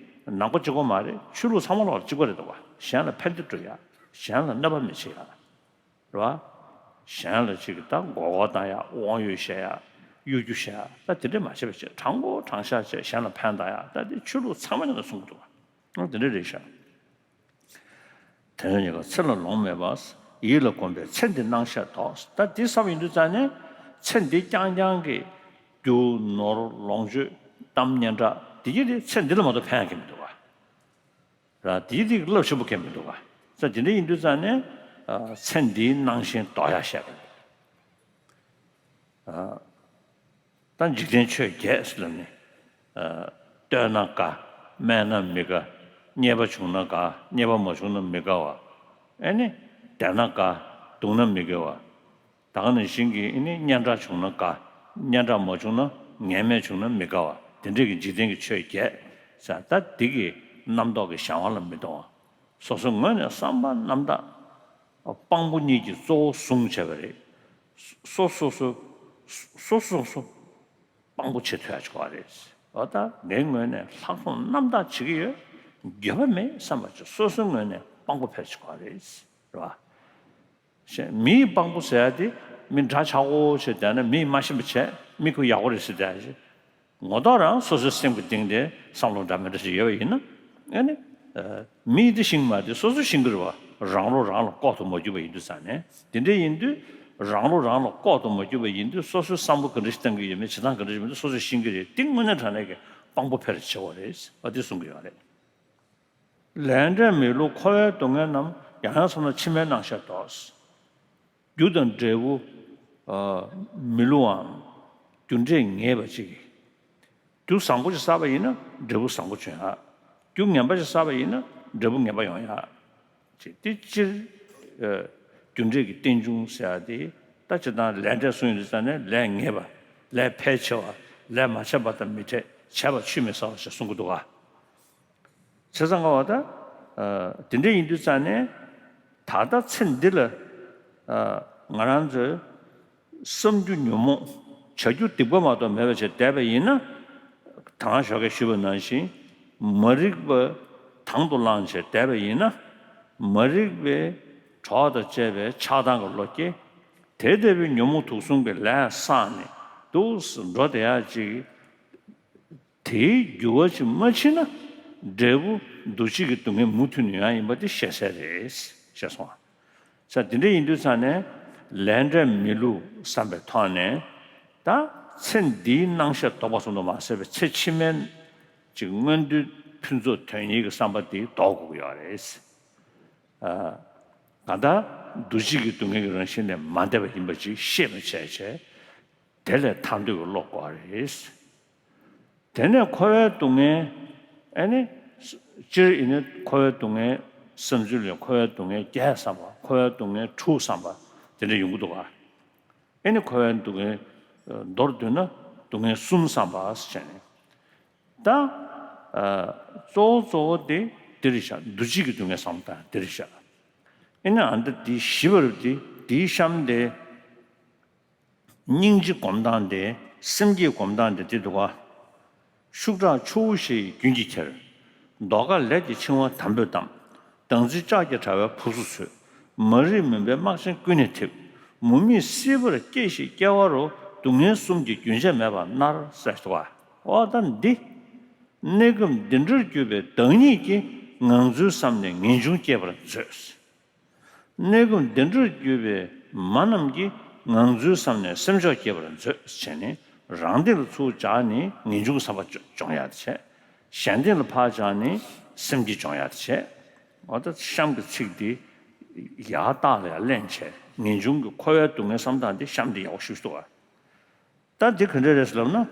ནང་པ་གཅིག་པོ་མ་རེད། ཆོས་ལུགས་ཚང་མ་ལོག་གཅིག་པ་རེད་འདུག་བ། གཞན་ལ་ཕན་བདེ་སྒྲུབ་ཡ། གཞན་ལ་གནོད་པ་མི་བྱེད་ཡ། རེད་བ། གཞན་ལ་ཅིག་ད་མགོ་སྐོར་བཏང་ཡ། དབང་ཡོད་བཤད་ཡ། གཡོ་སྒྱུ་བཤད་ཡ། ད་དེ་འདྲ་མ་བྱེད་པ་བྱེད། དྲང་པོ་དྲང་བཞག་བྱས་གཞན་ལ་ཕན་བཏགས་ཡ། ད་དེ་ཆོས་ལུགས་ཚང་མ་ནང་ལ་གསུང་གི་འདུག་བ། དེ་འདྲ་རེད་ཤག་དལ་འབྱོར་རྙེད་དཀའ་ཚེ་ལ་ལོང་མེད་པ། ཡིད་ལ་གོམས་པས་ཚེ་འདིའི་སྣང་ཤས་ལྡོག་ད་འདི་བསམ་ཡོང་དུས་ཙང་ནས་ཚེ་འདི་རྐྱང་རྐྱང་གི་རྒྱུ་ནོར་ལོངས་སྤྱོད་གཏམ་སྙན་གྲགས་འདི་གྱིས་དེ་ཚེ་འདི་ལ་མ་གཏོགས་ཕན་ཡ་གི་མི་འདུག་ག་ར་འདི་གྱིས་དེ་རླབས་ཆེན་པོ་གི་མི་འདུག་ག་ས་དེ་འདྲ་ཡིན་དུས་ཙང་ནས་ཚེ་འདིའི་སྣང་ཤས་ལྡོག་ཡ་བཤད་པ་རེད། ད་འཇིག་རྟེན་ཆོས་བརྒྱད་ཟེར་ལབ་ནས། ཨ། བསྟོད་ན་དགའ། སྨད་ན་མི་དགའ། མཉེས་པ་བྱུང་ན་དགའ། མཉེས་པ་མ་བྱུང་ན་མི་དགའ་བ། ཨེ་ནི། བདེ་ན་དགའ། སྡུག་ན་མི་དགའ་བ། ད་ག་ནང་བཞིན་གྱི་ཨེ་ནི་སྙན་གྲགས་བྱུང་ན་དགའ། སྙན་གྲགས་མ་བྱུང་ན་ངན་སྨྲས་བྱུང་ན་མི་དགའ་བ། དེ་འདྲས་ཀྱི་འཇིག་རྟེན་གྱི་ཆོས་བརྒྱད་ཟེར། ད་འདི་གི་རྣམ་རྟོག་གི་གཞན་དབང་ལ་མི་གཏོང་བ། སོ་སོའི་ངོས་ནས་བསམ་པ་རྣམ་དག་དཔང་པོ་གཉིས་ཀྱིས་གཙོ་བོ་བཟུང་བྱས་པ་རེད། སོ་སོ་སོ་སོ་སོ་སོ་དཔང་པོ་བྱེད་ཐུབ་ཡ་ཆོག་པ་རེད། འོ་ད་ངའི་ངོས་ནས་ལྷག་མཐོང་རྣམ་དག་བྱེད་ཀྱི་ཡོད། འགྱོད་པ་མེད་བསམ་པ་ཅིག་སོ་སོའི་ངོས་ནས་དཔང་པོ་ཕེབས་ཆོག་པ་རེད། རེད་བ། ཞེས་མིའི་དཔང་པོ་ཟེར་ཡ་དེ་མི་འདྲ་ཆགས་པོ་བྱས་བསྡད་ན་མིས་མ་ཤེས་པ་བྱས། མི་ཁོ་ཡག་པོ་རེད་ཟེར་བསྡད་ཡ་ཞིག་ངོ་ཐོག་རང་སོ་སོའི་སེམས་ཀྱི་གཏིང་དེ་བསམ་བློ་འདྲ་མི་འདྲ་ཞིག་ཡོད་པ་ཡིན་ན། ཨ་ནི། ཨ། མིའི་དེ་ཤེས་ཀྱི་མ་རེད། སོ་སོ་ཤེས་ཀྱི་རེད་བ། རང་བློ་རང་ལ་ལྐོག་ཏུ་མ་གྱུར་པ་ཡིན་དུས་ཙང་ནས། དེ་འདྲ་ཡིན་དུས་རང་བློ་རང་ལ་ལྐོག་ཏུ་མ་གྱུར་པ་ཡིན་དུས་སོ་སོའི་བསམ་བློ་ག་འདྲ་ཞིག་གཏང་གི་ཡོད་མེད། བྱེད་སྟངས་ག་འདྲ་ཞིག་མེད་དུས་སོ་སོས་ཤེས་ཀྱི་རེད། དེ་དངོས་གནས་དྲང་གནས་ཀྱི་དཔང་པོ་ཕེབས་ཆེ་བ་རེད། ཨ་དེ་གསུང་གི་ཡོད་རེད། ལས་འབྲས་མི་བསླུ་འཁོར་བའི་སྡུག་བསྔལ་རྣམས། ཡང་ཡང་བསམས་ན་ཕྱི་མའི་སྣང་ཤས་ལྡོག་རྒྱུ་དང་འབྲས་བུ། ཨ། མི་བསླུའམ། རྒྱུ་འབྲས་ངེས་པ་ཅིག་རྒྱུ་བཟང་པོ་ཞིག་བསགས་པ་ཡིན་ན་འབྲས་བུ་བཟང་པོ་བྱུང་ཡ། རྒྱུ་ངན་པ་ཞིག་བསགས་པ་ཡིན་ན་འབྲས་བུ་ངན་པ་ཡོང་ཡ། ཅེས་དེ་སྤྱིར། ཨ། རྒྱུ་འབྲས་ཀྱི་རྟེན་འབྱུང་ཟེར་ཡ་དེ་ད་སྤྱིར་བཏང་ལས་འབྲས་གསུངས་ཡོང་དུས་ཙང་ནས་ལས་ངེས་པ། ལས་ཕལ་ཆེ་བ། ལས་མ་བྱས་པ་དང་མི་འཕྲད། བྱས་པ་ཆུད་མི་ཟ་བ་ཞེས་གསུང་གི་འདུག་ག་བྱས་ཙང་ག་བ་ད། ཨ། དེ་འདྲ་ཡིན་དུས་ཙང་ནས་ད་ལྟ་ཚེ་འདི་ལ། ཨ། ང་རང་ཚོའི་བསམ་རྒྱུ་ཉོན་མོངས། བྱ་རྒྱུ་སྡིག་པ་མ་གཏོགས་མེད་པ་བྱས་བསྡད་པ་ཡིན་ན། ད་སྔ་ཞོགས་ཀས་ཞུས་པ་ནང་བཞིན་མ་རིག་པ་དང་དུ་བླངས་བྱས་བསྡད་པ་ཡིན་ན། མ་རིག་པའི་གྲོགས་དང་བཅས་པའི་ཆགས་སྡང་གི་བློ་སྐྱེ། དེ་ལྟ་བུའི་ཉོན་མོངས་དུག་གསུམ་གྱི་ལས་བསགས་ནས་འདུག་སེ་འགྲོ་བསྡད་ཡ་ཅིག་དེའི་རྒྱུ་བ་ཅིག་མ་ཕྱིན་ན། འབྲས་བུ་འདུ་བྱེད་ཀྱི་སྡུག་བསྔལ་མུ་མཐུད་ནས་ཡོང་ཡ་ཡིན་པ་དེ་ཤེས་གསལ་རེད། ཤེས་སོང་ང་། ས་དེ་འདྲ་ཡིན་དུས་ཙང་ནས་ལས་འབྲས་མི་བསླུ་བསམ་པའི་ཐོག་ནས། ད་ཚེ་འདིའི་སྣང་ཤས་ལྡོག་པ་ཙམ་དུ་མ་ཟད་པའི་ཚེ་ཕྱི་མའི་ཅིག་མངོན་འདོད་ཕུན་ཚོགས་དོན་གཉེར་གྱི་བསམ་པ་དེ་ལྡོག་དགོས་ཀྱི་ཡོད་རེད། ཨ། གང་ལྟར་འདུ་བྱེད་ཀྱི་སྡུག་བསྔལ་གྱི་རང་བཞིན་ལས་མ་འདས་པ་ཡིན་པ་ཅིག་ཤེས་པ་བྱས་བྱས། དེ་ལས་ཐར་འདོད་ཀྱི་བློ་དགོས་པ་རེད། དེ་ནས་འཁོར་བའི་སྡུག་བསྔལ། ཨ་ནི། སྤྱིར་ཡིན་ན་འཁོར་བའི་སྡུག་བསྔལ་བསམ་ཚུལ་ལས་འཁོར་བའི་སྡུག་བསྔལ་བརྒྱད་བསམ་པ། འཁོར་བའི་སྡུག་བསྔལ་དྲུག་བསམ་པ། དེ་འདྲ་ཡོང་གི་འདུག་ག་ཨ་ནི་འཁོར་བའི་སྡུག་བསྔལ་མདོར་བསྡུས་ན་སྡུག་བསྔལ་གསུམ་བསམ་པ་ཟེར་ནས། ད། གཙོ་བོ་གཙོ་བོ་དེ་འདི་རེད་ཤག་འདུ་བྱེད་ཀྱི་སྡུག་བསྔལ་བསམ་བློ་བཏང་འདི་རེད་ཤག་ཨེ་ནི་ཨ་མདའ་འདི་བཞི་པ་རུ་དེ་དེའི་གཤམ་དེ། སྙིང་རྗེ་སྒོམ་སྟངས་དེ་སེམས་བསྐྱེད་སྒོམ་སྟངས་དེ་དེ་འདུག་ག་ཤུགས་དྲག་ཆུ་བོ་བཞི་ཡིས་རྒྱུན་གྱིས་ཁྱེར། མདོག་དཀར་ལས་ཀྱི་འཆིང་བ་དམ་པོས་བསྡམས། བདག་འཛིན་ལྕགས་ཀྱི་དྲ་བས་ཕུབ་སུ་ཚུད། མ་རིག་མུན་པའི་སྨག་ཆེན་ཀུན་ནས་འཐིབས། མུ་མེད་སྲིད་པར་སྐྱེ་ཞིང་སྐྱེ་བ་རུ། སྡུག་བསྔལ་གསུམ་གྱིས་རྒྱུན་ཆད་མེད་པར་མནར། ཟེར་འདུག་ག་འོ་ད་འདི། གནས་སྐབས་འདི་འདྲར་གྱུར་པའི་བདག་ཉིད་ཀྱིས་ངང་ཚུལ་བསམས་ནས་ངེས་འབྱུང་སྐྱེད་པར་མཛོད། གནས་སྐབས་འདི་འདྲར་གྱུར་པའི་མ་རྣམས་ཀྱིས་ངང་ཚུལ་བསམས་ནས་སེམས་ཕྱོགས་སྐྱེད་པར་མཛོད་ཟེར་ནས། རང་སྟེང་ལ་ཚུར་སྦྱར་ནས་ངེས་འབྱུང་གི་བསམ་པ་སྦྱོང་ཡག་དེ་བྱས། གཞན་སྟེང་ལ་ཕར་སྦྱར་ནས་སེམས་བསྐྱེད་སྦྱོང་ཡག་དེ་བྱས། འོ་ད་གཤམ་གྱི་ཚིག་འདི་ཡར་ལྟག་ལ་ཡར་ལེན་བྱས། ངེས་འབྱུང་གི་འཁོར་བའི་སྡུག་བསྔལ་བསམ་སྟངས་འདི་གཤམ་འདི་ཡག་པོ་ཞེ་པོ་ཅིག་འདུག་ག་ད་འདི་ག་འདྲ་རེད་ཟེར་ལབ་ན།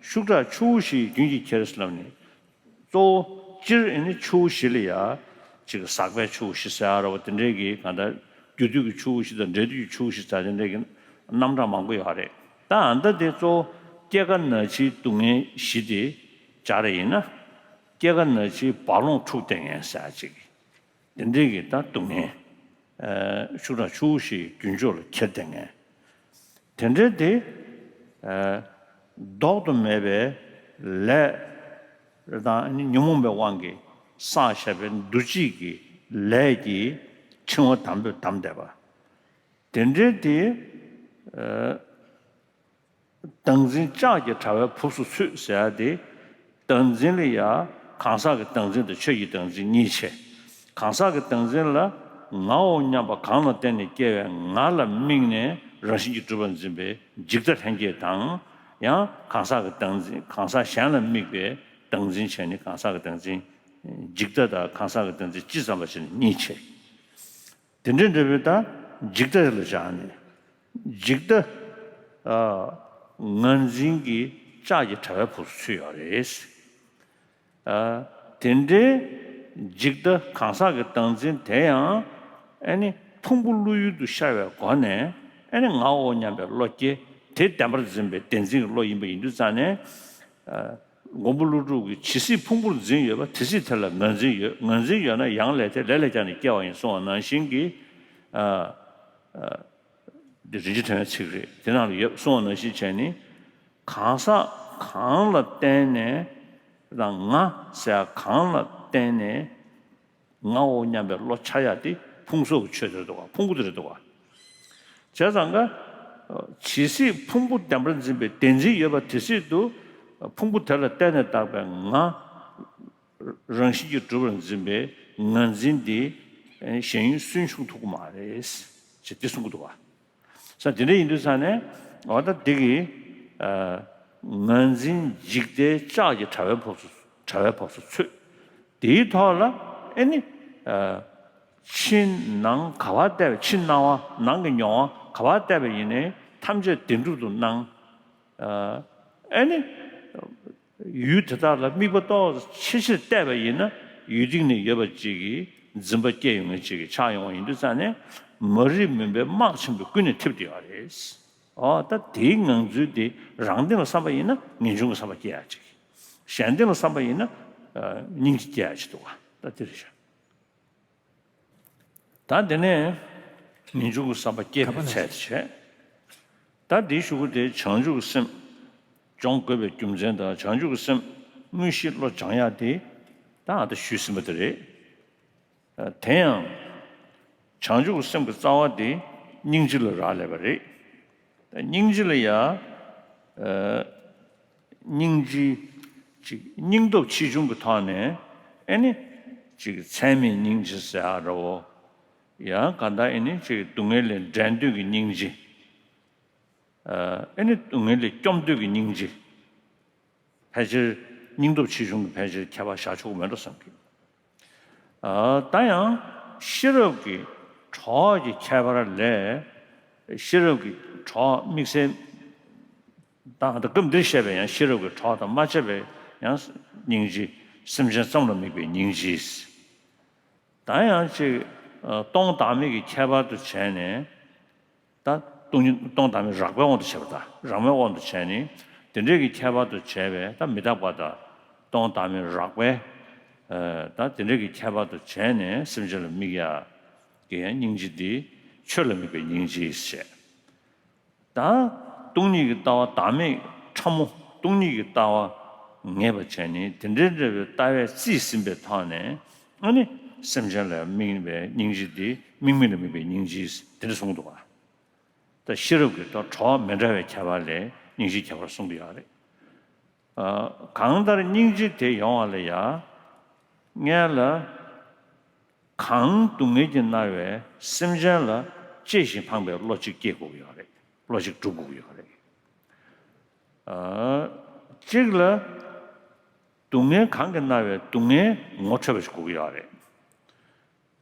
ཤུགས་དྲག་ཆུ་བོ་བཞི་ཡིས་རྒྱུན་གྱིས་ཁྱེར་ཟེར་ལབ་ནས། གཙོ་བོ་སྤྱིར་ཨེ་ནི་ཆུ་བོ་བཞི་ལ་ཡ། ཅིག་ཟག་པའི་ཆུ་བོ་བཞི་ཟེར་ཡ་ར་བ་དེ་འདྲའི་གི་གང་ལྟར་རྒྱུ་དུས་ཀྱི་ཆུ་བོ་བཞི་དང་འབྲས་དུས་ཀྱི་ཆུ་བོ་བཞི་ཟེར་དེ་འདྲའི་གི་རྣམ་གྲངས་མང་པོ་ཡོད་རེད། ད་ཨ་མདའ་དེ་གཙོ་བོ་སྐྱེ་རྒ་ན་འཆིའི་སྡུག་བསྔལ་བཞི་དེ་སྦྱར་ཡིན་ན། སྐྱེ་རྒ་ན་འཆིའི་རྦ་ཀློང་འཁྲུགས་བསྡད་མཁན་ཟེར་ཡ་ཅིག་དེ་འདྲའི་གི་ད་སྡུག་བསྔལ། ཨ་ཤུགས་དྲག་ཆུ་བོ་བཞི་ཡིས་རྒྱུན་སྤྱོད་ལ་ཁྱེར་བསྡད་མཁན། དེ་འདྲའི་དེ། ཨ་ལྡོག་ཏུ་མེད་པའི་ལས་དང་ཉོན་མོངས་པའི་དབང་གིས་བསགས་བཞག་པའི་འདུ་བྱེད་ཀྱི་ལས་ཀྱི་འཆིང་བ་དམ་པོས་བསྡམས་བསྡད་པ། དེ་འདྲའི་དེ། ཨ། བདག་འཛིན་ལྕགས་ཀྱི་དྲ་བས་ཕུབ་སུ་ཚུད་ཟེར་ཡ་དེ། བདག་འཛིན་ལ་ཡ། གང་ཟག་གི་བདག་འཛིན་དང་ཆོས་ཀྱི་བདག་འཛིན་གཉིས་ཕྱེ། གང་ཟག་གི་བདག་འཛིན་ལ་ངའོ་སྙམ་པ་གང་ལ་བརྟེན་ནས་སྐྱེ་བའི་ང་ལ་དམིགས་ནས་རང་བཞིན་གྱིས་གྲུབ་པར་འཛིན་པའི་འཇིག་ལྟ་ལྷན་སྐྱེས་དང་། ཡང་གང་ཟག་གི་བདག་འཛིན་གང་ཟག་གཞན་ལ་དམིགས་པའི་བདག་འཛིན་བྱས་ནས་གང་ཟག་གི་བདག་འཛིན། འཇིག་ལྟ་དང་གང་ཟག་གི་བདག་འཛིན་སྤྱི་ཙམ་པ་བྱས་ནས་གཉིས་ཕྱེ། དེ་འདྲའི་འབྲས་བུ་དང་འཇིག་ལྟ་ལ་སྦྱར་ནས། འཇིག་ལྟ། ཨ། ངར་འཛིན་གྱི་ལྕགས་ཀྱི་དྲ་བས་ཕུབ་སུ་ཚུད་ཡོད་རེད། ཨ། དེ་འདྲའི་འཇིག་ལྟ་གང་ཟག་གི་བདག་འཛིན་དེ་ཡང་། ཨ་ནི་ཕུང་པོ་བློ་ཡུལ་དུ་ཤར་བའི་སྒོ་ནས། ཨ་ནི་ངའོ་སྙམ་པའི་བློ་སྐྱེ། དེ་བདེན་པར་འཛིན་པའི་བདེན་འཛིན་གྱི་བློ་ཡིན་པ་ཡིན་དུས་ཙང་ནས། ཨ། མགོན་པོ་ཀླུ་སྒྲུབ་ཀྱིས་ཇི་སྲིད་ཕུང་པོར་འཛིན་ཡོད་པ་དེ་སྲིད་དེ་ལ་ངར་འཛིན་ཡོད། ངར་འཛིན་ཡོད་ན་ཡང་ལས་དེ་ལས་ལས་ཀྱང་ནི་སྐྱེ་བ་ཡིན་གསུངས་པ་ནང་བཞིན་གྱི། ཨ། ཨ། འདི་རིན་ཆེན་ཕྲེང་བའི་ཚིག་རེད། དེ་ནང་ལ་ཡོད་གསུངས་པ་ནང་བཞིན་བྱས་ནས། གང་ཟག་གང་ལ་བརྟེན་ནས་དང་ང་ཟེར་ཡ་གང་ལ་བརྟེན་ནས། ངའོ་སྙམ་པའི་བློ་འཆར་ཡ་དེ་ཕུང་སོགས་ཀྱི་ཆོས་དེ་རེད་འདུག་ག་ཕུང་པོ་དེ་རེད་འདུག་ག་བྱས་ཙང་ཀ་ཇི་སྲིད་ཕུང་པོ་བདེན་པར་འཛིན་པའི་བདེན་འཛིན་ཡོད་པ་དེ་སྲིད་དུ། ཕུང་པོ་དེ་ལ་བརྟེན་ནས་བཏགས་པའི་ང་། རང་བཞིན་གྱིས་གྲུབ་པར་འཛིན་པའི་ངར་འཛིན་དེ་ཞེན་ཡུལ་སུན་ཕྱུང་ཐུབ་ཀྱི་མ་རེད། ཅེས་དེ་གསུང་གི་འདུག་ག་ས་དེ་འདྲ་ཡིན་དུས་ཙང་ནས། འོ་ད་འདི་གི། ཨ། ངར་འཛིན་འཇིག་ལྟའི་ལྕགས་ཀྱི་དྲ་བས་ཕོབ་སུ། དྲ་བས་ཕོབ་སུ་ཚུད། དེའི་ཐོག་ལ་ཨེ་ནི། ཨ། ཕྱི་ནང་ག་པར་བལྟས་པ། ཕྱི་སྣང་བ་ནང་གི་མྱོང་བ་ག་པར་བལྟས་པ་ཡིན་ནའི་ཐམས་ཅད་བདེན་གྲུབ་ཏུ་སྣང་། ཨ། ཨེ་ནི། ཡུལ་དེ་དག་ལ་དམིགས་པ་ཏོག་ཙམ་ཆེ་ཆེར་བལྟས་པ་ཡིན་ན། ཡུལ་སྟེང་ནས་ཡོད་པ་ཅིག་གི་འཛིན་པ་སྐྱེ་ཡོང་མཁན་ཅིག་གི་ཆགས་ཡོང་བ་ཡིན་དུས་ཙང་ནས། མ་རིག་མུན་པའི་སྨག་ཆེན་པོས་ཀུན་ནས་འཐིབས་བསྡད་ཡོད་རེད། འོ་ད་དེའི་ངང་ཚུལ་དེ་རང་སྟེང་ལ་བསམ་པ་ཡིན་ན་ངེས་འབྱུང་གི་བསམ་པ་སྐྱེ་ཡག་ཅིག་གཞན་སྟེང་ལ་བསམ་པ་ཡིན་ན། ཨ། སྙིང་རྗེ་སྐྱེ་ཡག་ཅིག་འདུག་ག་ད་དེ་རེད་ཤག་ད་དེ་ནས་ངེས་འབྱུང་གི་བསམ་པ་སྐྱེས་པའི་ཚད་དེ་བྱས། ད་འདིའི་གཞུག་གུ་དེ་བྱང་ཆུབ་ཀྱི་སེམས་སྦྱོང་དགོས་པའི་རྒྱུ་མཚན་དང་། བྱང་ཆུབ་ཀྱི་སེམས་དངོས་གཞིའི་བློ་སྦྱང་ཡག་དེ་ད་ཨ་ད་ཞུས་ཟིན་པ་དེ་རེད། ཨ། དེ་ཡང་བྱང་ཆུབ་ཀྱི་སེམས་ཀྱི་རྩ་བ་དེ་སྙིང་རྗེ་ལ་རག་ལས་པ་རེད། ད་སྙིང་རྗེ་ལ་ཡ། ཨ། སྙིང་རྗེ། ཅིག་སྙིང་སྟོབས་ཆེ་ཆུང་གི་ཐོག་ནས་ཨེ་ནི། ཅིག་ཚད་མེད་སྙིང་རྗེ་ཟེར་ཡ་ར་བོ། ཡང་གང་ལྟར་ཨེ་ནི་ཅིག་སྡུག་བསྔལ་ལས་འབྲལ་འདོད་ཀྱི་སྙིང་རྗེ། ཨ། ཨེ་ནི་སྡུག་བསྔལ་ལས་སྐྱོབ་འདོད་ཀྱི་སྙིང་རྗེ། ཕལ་ཆེར་སྙིང་སྟོབས་ཆེ་ཆུང་གི་ཕལ་ཆེར་ཁྱད་པར་བཞག་ཆོག་གི་མེད་འགྲོ་བསམ་གི། ཨ། ད་ཡང་ཤེས་རབ་ཀྱི་གྲོགས་ཀྱི་ཁྱད་པར་ལས། ཤེས་རབ་ཀྱི་གྲོགས་དམིགས་བསལ། ད་ད་སྐབས་འདིར་བཤད་པའི་ཡང་ཤེས་རབ་ཀྱི་གྲོགས་དང་མ་ཕྱེ་བའི་ཡང་སྙིང་རྗེ། སེམས་ཅན་ཙམ་ལ་དམིགས་པའི་སྙིང་རྗེ། ད་ཡང་ཅིག་ཨ། སྟོང་བདག་མེད་ཀྱི་ཁྱད་པར་དུ་བྱས་ནས། ད་སྟོང་ཉིད་སྟོང་བདག་མེད་རགས་པའི་དབང་དུ་བྱས་པ་དང་རང་མོས་དབང་དུ་བྱས་ནས། དེ་འདྲའི་གི་ཁྱད་པར་དུ་བྱས་པའི་ད་མི་རྟག་པ་དང་། སྟོང་བདག་མེད་རགས་པས། ཨ། ད་དེ་འདྲ་གི་ཁྱད་པར་དུ་བྱས་ནས་སེམས་ཅན་ལ་དམིགས་ཡ་གི་སྙིང་རྗེ་འདི་ཆོས་ལ་དམིགས་པའི་སྙིང་རྗེ་ཞེས། ད་སྟོང་ཉིད་ཀྱི་ལྟ་བ་བདག་མེད་ཕྲ་མོ། སྟོང་ཉིད་ཀྱི་ལྟ་བ་ངེས་པར་བྱས་ནས་དེ་འདྲའི་འདྲ་བའི་ལྟ་བས་རྩིས་ཟིན་པའི་ཐོག་ནས། ཨ་ནི་སེམས་ཅན་ལ་དམིགས་པའི་སྙིང་རྗེ་འདི་དམིགས་མེད་ལ་དམིགས་པའི་སྙིང་རྗེ་དེ་འདྲ་གསུངས་འདུག་པ། ད་ཤེས་རབ་ཀྱི་ད་གྲོགས་མི་འདྲ་བའི་ཁྱད་པར་ལས་སྙིང་རྗེའི་ཁྱད་པར་གསུངས་ཀྱི་ཡོད་རེད། ཨ། གང་ལྟར་སྙིང་རྗེ་དེ་ཡོང་བ་ལ་ཡ། སྔོན་ལ་གང་སྡུག་བསྔལ་གྱིས་མནར་བའི་སེམས་ཅན་ལ་གཅེས་ཤིང་ཕངས་པའི་བློ་གཅིག་སྐྱེ་དགོས་ཀྱི་ཡོད་རེད། བློ་གཅིག་སྒྲུབ་དགོས་ཀྱི་ཡོད་རེད། ཨ། གཅིག་ལ་སྡུག་བསྔལ་གང་གིས་མནར་བའི་སྡུག་བསྔལ་ངོ་འཕྲོད་པ་ཞིག་དགོས་ཀྱི་ཡོད་རེད།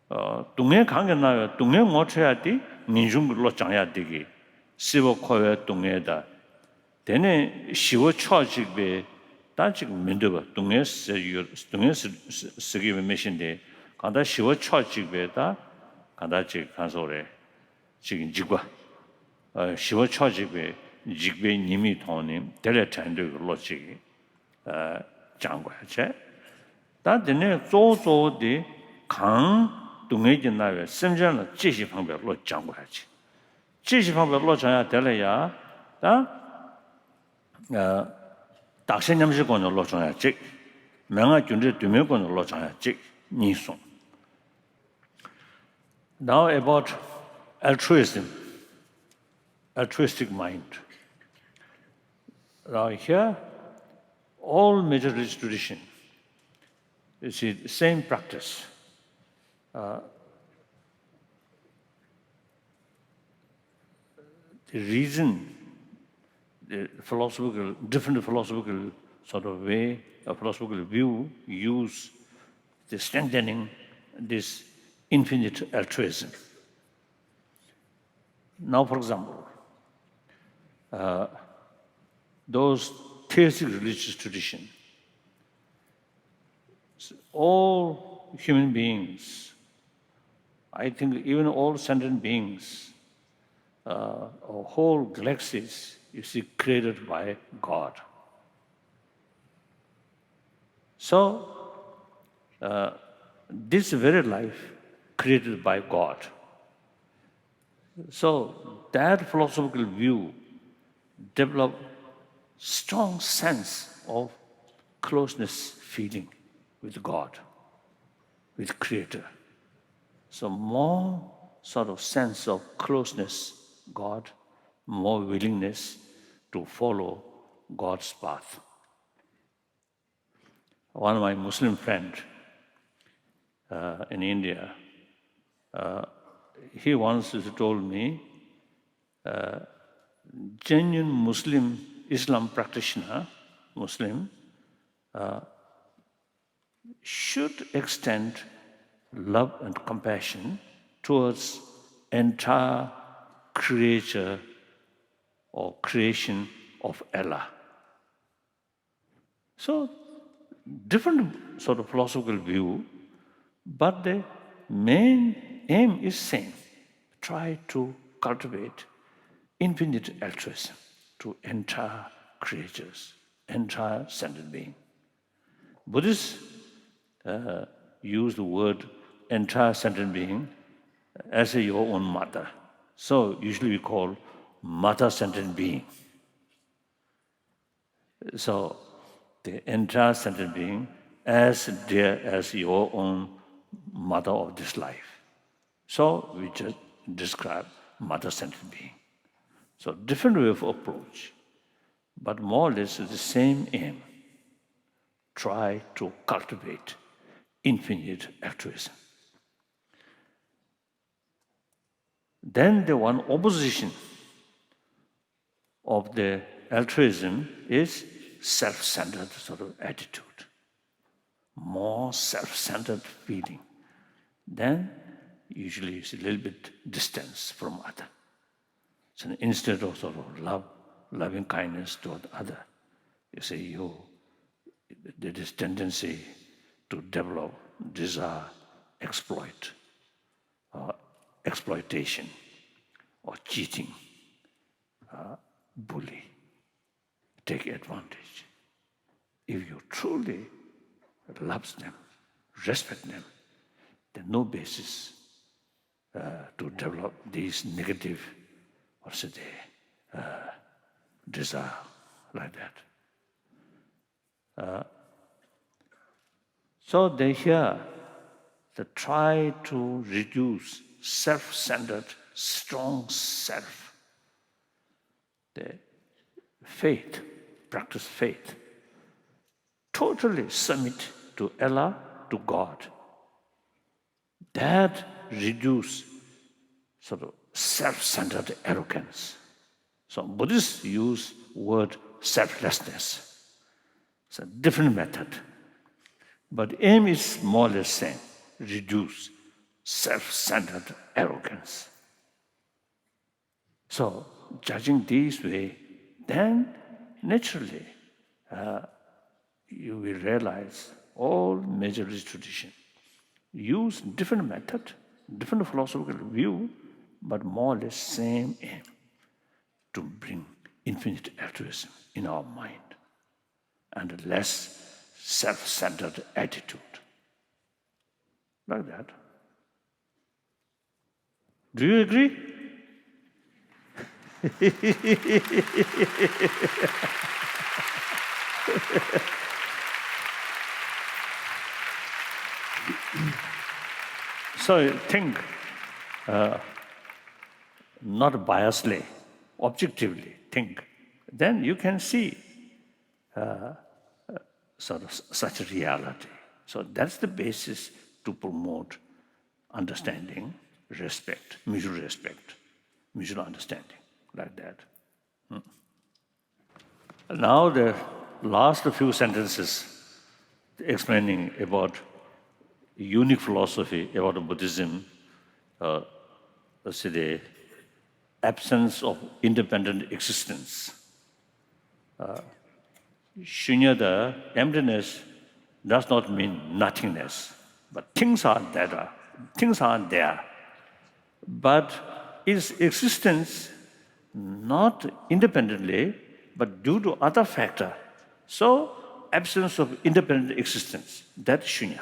ཨ། སྡུག་བསྔལ་གང་གིས་མནར་བའི་སྡུག་བསྔལ་ངོ་འཕྲོད་ཡ་དེ་ངེས་འབྱུང་གི་བློ་སྦྱང་ཡ་དེ་གིས། སྲིད་པ་འཁོར་བའི་སྡུག་བསྔལ་དང་། དེ་ནས་ཞི་བ་ཕྱོགས་གཅིག་པའི་ད་ཅིག་མི་འདོད་པ། སྡུག་བསྔལ་ཟེར་ཡོད། སྡུག་བསྔལ་ཟེར་ཟེར་གྱི་ཡོད་པའི་མི་ཤེས་ཏེ། གང་ལྟར་ཞི་བ་ཕྱོགས་གཅིག་པའི་ད་གང་ལྟར་ཅིག་གང་སོགས་རེད། ཅིག་འཇིགས་པ། ཨ། ཞི་བ་ཕྱོགས་གཅིག་པའི་འཇིགས་པའི་ཉེས་དམིགས་མཐོང་ནས་དེ་ལས་བྲལ་འདོད་ཀྱི་བློ་གཅིག་ཨ། སྦྱང་དགོས་ཡ་བྱས། ད་དེ་ནས་གཙོ་བོ་གཙོ་བོ་དེ་གང་སྡུག་བསྔལ་གྱིས་མནར་བའི་སེམས་ཅན་ལ་གཅེས་ཤིང་ཕངས་པའི་བློ་སྦྱང་དགོས་ཡ་གཅིག་གཅེས་ཤིང་ཕངས་པའི་བློ་སྦྱང་ཡ་དེ་ལ་ཡ། ད། ཨ། བདག་གཞན་མཉམ་བརྗེའི་སྒོ་ནས་བློ་སྦྱོང་ཡ་གཅིག་མན་ངག་རྒྱུ་འབྲས་དུ་མའི་སྒོ་ནས་བློ་སྦྱང་ཡ་གཅིག་གཉིས་གསུངས། Now about altruism, altruistic mind. Now here, all major religious tradition, you see, same practice. Uh, the reason, the philosophical, different philosophical sort of way, a philosophical view, use the strengthening this infinite altruism. Now, for example, uh, those theistic religious tradition, all human beings, I think even all sentient beings, uh, or whole galaxies, you see, created by God. So, uh, this very life created by God. So that philosophical view develop strong sense of closeness feeling with God, with Creator. So more sort of sense of closeness God, more willingness to follow God's path. One of my Muslim friend, uh, in India, uh, he once told me, uh, genuine Muslim, Islam practitioner, Muslim, uh, should extend love and compassion towards entire creature or creation of Allah. So, different sort of philosophical view, but the main aim is same. Try to cultivate infinite altruism to entire creatures, entire sentient being. Buddhists, uh, use the word entire sentient being as your own mother. So usually we call mother sentient being. So, the entire sentient being as dear as your own mother of this life. So, we just describe mother sentient being. So, different way of approach, but more or less the same aim. Try to cultivate infinite altruism. Then the one opposition of the altruism is self-centered sort of attitude, more self-centered feeling. Then usually it's a little bit distance from other. So instead of sort of love, loving kindness toward other, you see, you, there is tendency to develop desire, exploit, uh, exploitation, or cheating, uh, bully, take advantage. If you truly loves them, respect them. There's no basis uh, to develop these negative, what should I say, uh, desire like that. Uh, so they here, they try to reduce self-centered, strong self. The faith, practice faith, totally submit to Allah, to God. That reduce sort of self-centered arrogance. So Buddhists use word selflessness. It's a different method. But aim is more or less same. Reduce self-centered arrogance. So, judging this way, then naturally, uh, you will realize all major religious tradition use different method, different philosophical view, but more or less same aim to bring infinite altruism in our mind and less self-centered attitude. Like that. Do you agree? So think, uh, not biasly, objectively think. Then you can see uh, sort of s- such a reality. So that's the basis to promote understanding, respect, mutual respect, mutual understanding, like that. Hmm. Now the last few sentences explaining about unique philosophy about Buddhism, uh, let's say the absence of independent existence. ཤུན་ཡ་དང་emptiness does not mean nothingness, but things are that are, things are there, but its existence not independently, but due to other factor. So absence of independent existence, that's shunya,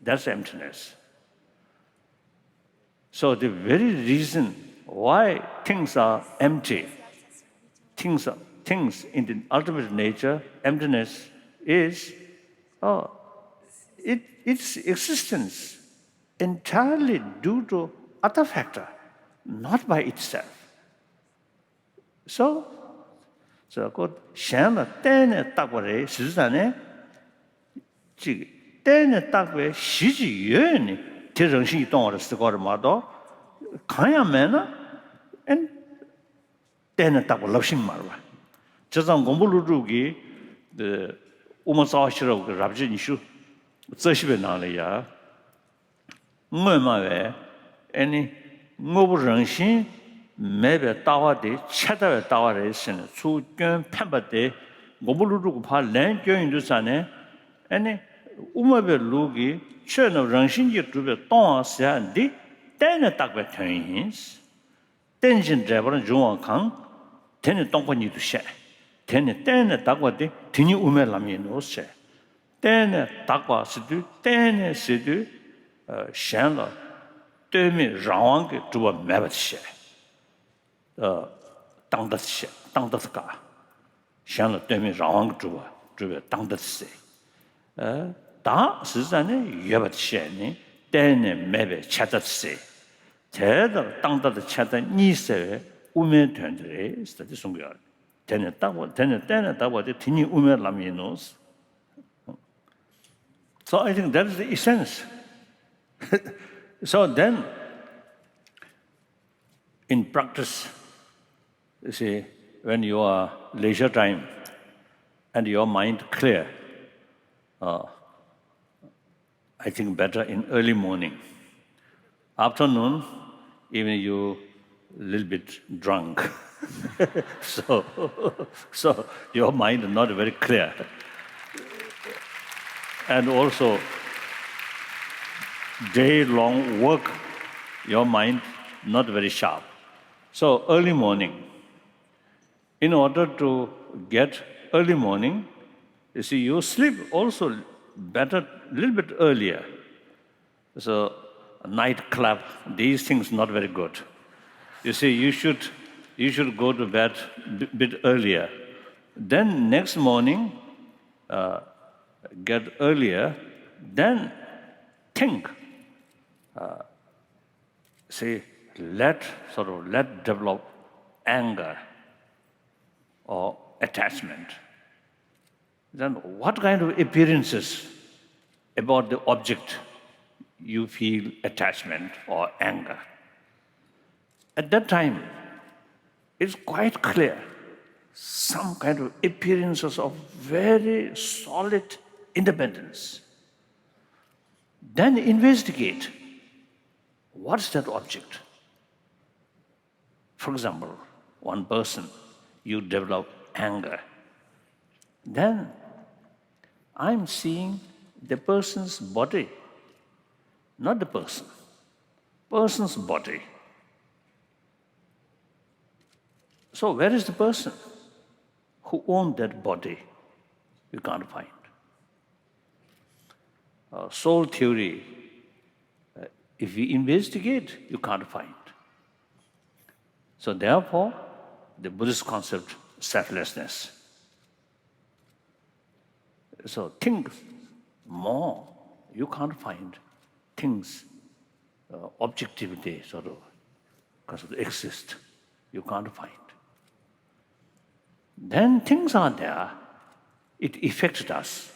that's emptiness. So the very reason why things are empty, things, are, things in the ultimate nature, emptiness, is uh, it, its existence entirely due to other factor, not by itself. So, so ཁོ་གཞན་ལ་བརྟེན་ནས་བཏགས་པ་རེད་ཟེར་ཙང་ནས། གཅིག་བརྟེན་ནས་བཏགས་པའི་གཞི་གཅིག་ཡོད་ནི་དེ་རང་བཞིན་གྱིས་སྟོང་བ་རེད་ཟེར་གོ་རེད་མ་གཏོགས། གང་ཡང་མེད་ན་ཨེན་བརྟེན་ནས་བཏགས་པ་ལབ་ཤིང་མ་རེད་པ། བྱས་ཙང་མགོན་པོ་ཀླུ་སྒྲུབ་ཀྱིས་དབུ་མ་རྩ་བ་ཤེས་རབ་ཀྱི་རབ་བྱེད་ཉི་ཤུ་རྩ་བཞི་པའི་ནང་ལ་ཡ། དངོས་སྨྲ་བས་ཨེ་ནི་དངོས་པོ་རང་བཞིན་མེད་པའི་ལྟ་བ་དེ་ཆད་ལྟ་བའི་ལྟ་བ་རེད་ཟེར་ནས་ཚུར་སྐྱོན་འཕེན་པ་དེ་མགོན་པོ་ཀླུ་སྒྲུབ་ཀྱི་ཕར་ལན་སྐྱོན་ཡིན་དུས་ཙང་ནས། ཨེ་ནི་དབུ་མ་པའི་ལུགས་ཀྱི་ཆོས་རྣམས་རང་བཞིན་གྱིས་གྲུབ་པས་སྟོང་བ་ཟེར་ཡ་འདི་བརྟེན་ནས་བཏགས་པའི་དོན་ཡིན། རྟེན་ཅིང་འབྲེལ་པར་འབྱུང་བ་གང་། དེ་ནི་སྟོང་པ་ཉིད་དུ་བཤད། དེ་ནི་བརྟེན་ནས་དག་པ་སྟེ་དེ་ཉིད་དབུ་མའི་ལམ་ཡིན་ནོ་ཞེས། བརྟེན་ནས་དག་པ་ཟེར་དུས་བརྟེན་ནས་ཟེར་དུས་གཞན་ལ་ལྟོས་མེད་རང་དབང་གིས་གྲུབ་པ་མེད་པ་དེ་བཤད། ཨ། སྟངས་འདི་བཤད། སྟངས་འདི་དག་གཞན་ལ་ལྟོས་མེད་རང་དབང་གིས་གྲུབ་པ་གྲུབ་པའི་སྟངས་འདི་ཟེར། ཨ། དག་ཟེར་ཙང་ནས་ཡོད་པ་དེ་བཤད་ནས་བརྟེན་ནས་མེད་པའི་ཆད་ལྟ་ཟེར། དེ་ལྟར་སྟངས་འདི་དང་ཆད་ལྟ་གཉིས་བསལ་བའི་དབུ་མའི་དོན་དེ་རེད་ཟེར་ཏེ་གསུང་གི་ཡོད་རེད། དེ་ནི་བཏགས་པ་དེ་ནི་བརྟེན་ནས་དག་པ་སྟེ་དེ་ཉིད་དབུ་མའི་ལམ་ཡིན་ནོ། So I think that is the essence. So then, in practice, you see, when you are leisure time and your mind clear, uh, I think better in early morning. Afternoon, even you little bit drunk. So, so your mind not very clear. And also, day long work, your mind not very sharp. So, early morning, in order to get early morning, you see, you sleep also better a little bit earlier. So, nightclub, these things not very good. You see, you should, you should go to bed a bit earlier. Then next morning, uh, get earlier, then think. Uh, see, let, sort of, let develop anger or attachment. Then what kind of appearances about the object you feel attachment or anger? At that time, it's quite clear some kind of appearances of very solid independence. Then investigate what's that object. For example, one person, you develop anger. Then I'm seeing the person's body, not the person, person's body. So where is the person who owned that body? You can't find. Uh, soul theory, uh, if you investigate, you can't find. So therefore, the Buddhist concept, selflessness. So think more. You can't find things, uh, objectivity, sort of, because it exists. You can't find. Then things are there. It affected us.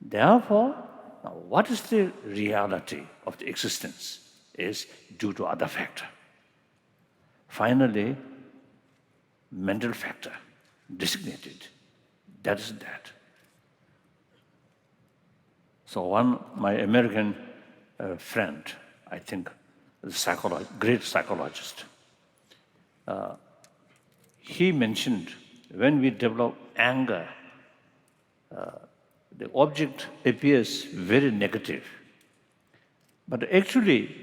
Therefore, now what is the reality of the existence is due to other factor. Finally, mental factor, designated. That is that. So one, my American, uh, friend, I think, the psycholo-, great psychologist, uh, he mentioned when we develop anger, uh, the object appears very negative. But actually,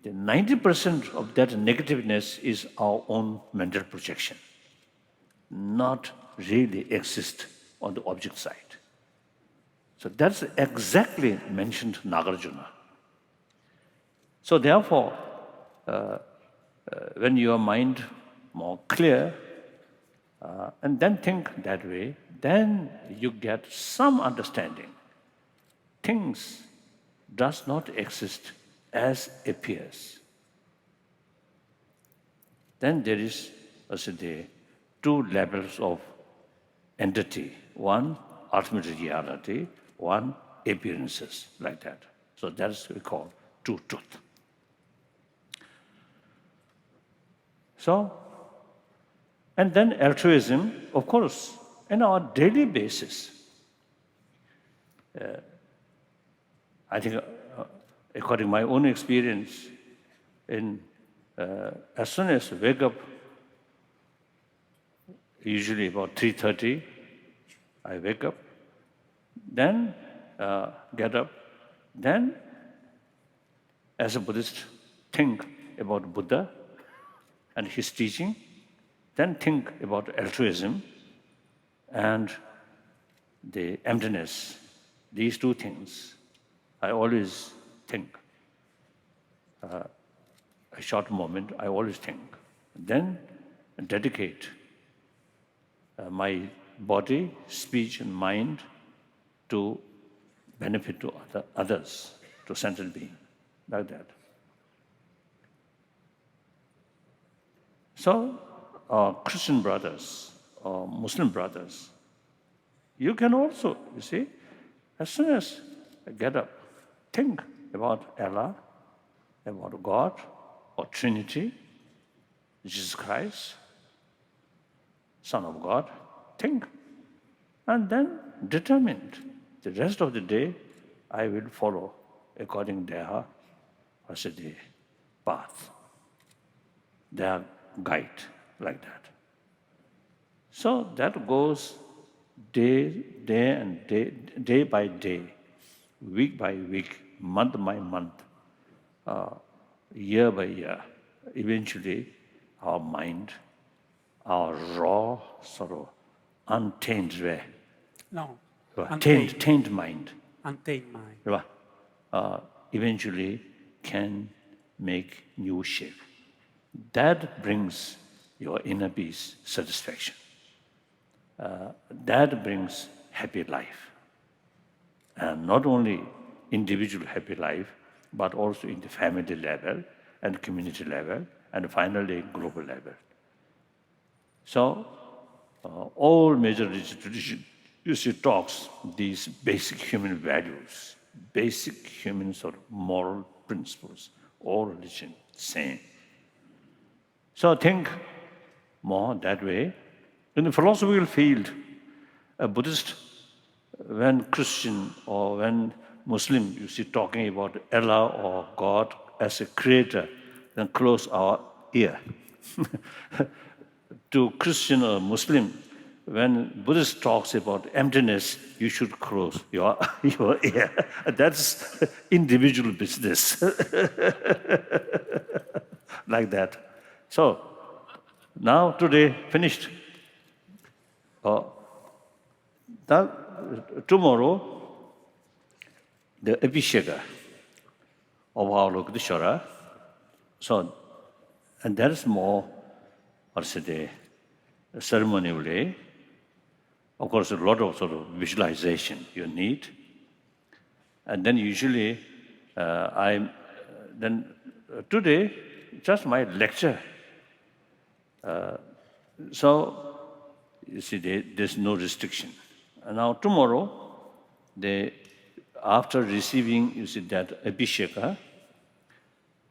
the ninety percent of that negativeness is our own mental projection, not really exist on the object side. So that's exactly mentioned Nagarjuna. So therefore, uh, uh, when your mind more clear, uh, and then think that way, then you get some understanding. Things does not exist as appears. Then there is, as I say, two levels of entity. One, ultimate reality. One, appearances, like that. So that's we call two truth. So, and then altruism, of course, in our daily basis. Uh, I think, uh, according to my own experience, in, uh, as soon as wake up, usually about three thirty, I wake up, then, uh, get up, then as a Buddhist, think about Buddha and his teaching, then think about altruism and the emptiness. These two things, I always think. Uh, a short moment, I always think. Then dedicate, uh, my body, speech, and mind to benefit to other, others, to sentient being, like that. So, uh, Christian brothers, uh, Muslim brothers, you can also, you see, as soon as you get up, think about Allah, about God, or Trinity, Jesus Christ, Son of God, think, and then determine the rest of the day I will follow according their, I say, the path, their guide, like that. So that goes day, day and day, day by day, week by week, month by month, uh, year by year. Eventually, our mind, our raw, sort of untamed way, No. uh, tamed, tamed mind, Untamed mind. Right? Uh, eventually can make new shape. That brings your inner peace, satisfaction. Uh, that brings happy life. And not only individual happy life, but also in the family level and community level, and finally global level. So, uh, all major religious tradition, you see, talks these basic human values, basic human sort of moral principles. All religion same. So think more that way. In the philosophical field, a Buddhist, when Christian or when Muslim, you see, talking about Allah or God as a creator, then close our ear. To Christian or Muslim, when Buddhist talks about emptiness, you should close your, your ear. That's individual business. Like that. So, now today finished. Uh, that tomorrow, the Abhishek of our Lokiteshvara. So, and there is more, what should I say, ceremonially. Of course, a lot of sort of visualization you need. And then usually, uh, I, then today, just my lecture. Uh, so, you see, there, there's no restriction. And now tomorrow, they, after receiving, you see, that Abhishek,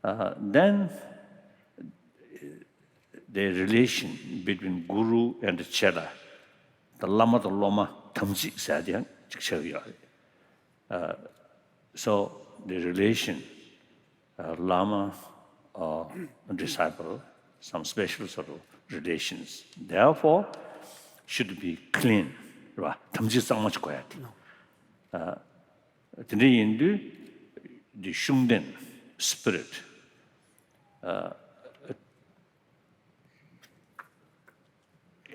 uh, then the relation between Guru and Chela, the Lama དང་སློབ་མ་དམ་ཚིག་ཟེར་ཡ་དེ་ཡང་ཅིག་ཆགས་ཡོད་རེད། Uh, so the relation, uh, Lama or disciple, some special sort of relations, therefore, should be clean, རེད་བ། དམ་ཚིག་གཙང་མ་ཅིག་དགོས་ཡ་དེ། དེ་འདྲ་ཡིན་དུས། The ཤུགས་ལྡན། Spirit. Uh,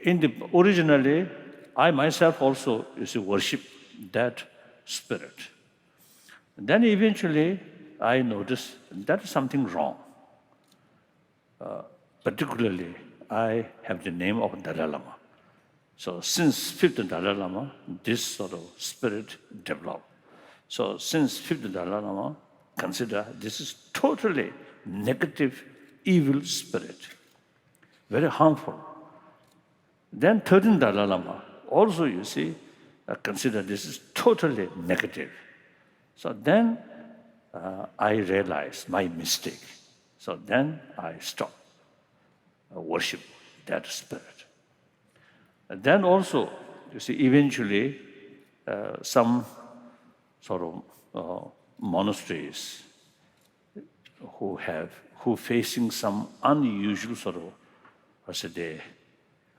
in the originally, I myself also, you see, worship that spirit. Then eventually, I noticed that is something wrong. Uh, particularly, I have the name of Dalai Lama. So since fifth Dalai Lama, this sort of spirit developed. So since fifth Dalai Lama, consider this is totally negative, evil spirit, very harmful. Then thirteenth Dalai Lama, also you see, uh, consider this is totally negative. So then, uh, I realized my mistake. So then I stopped, uh, worship that spirit. And then also, you see, eventually, uh, some sort of, uh, monasteries who have, who facing some unusual sort of, I should say,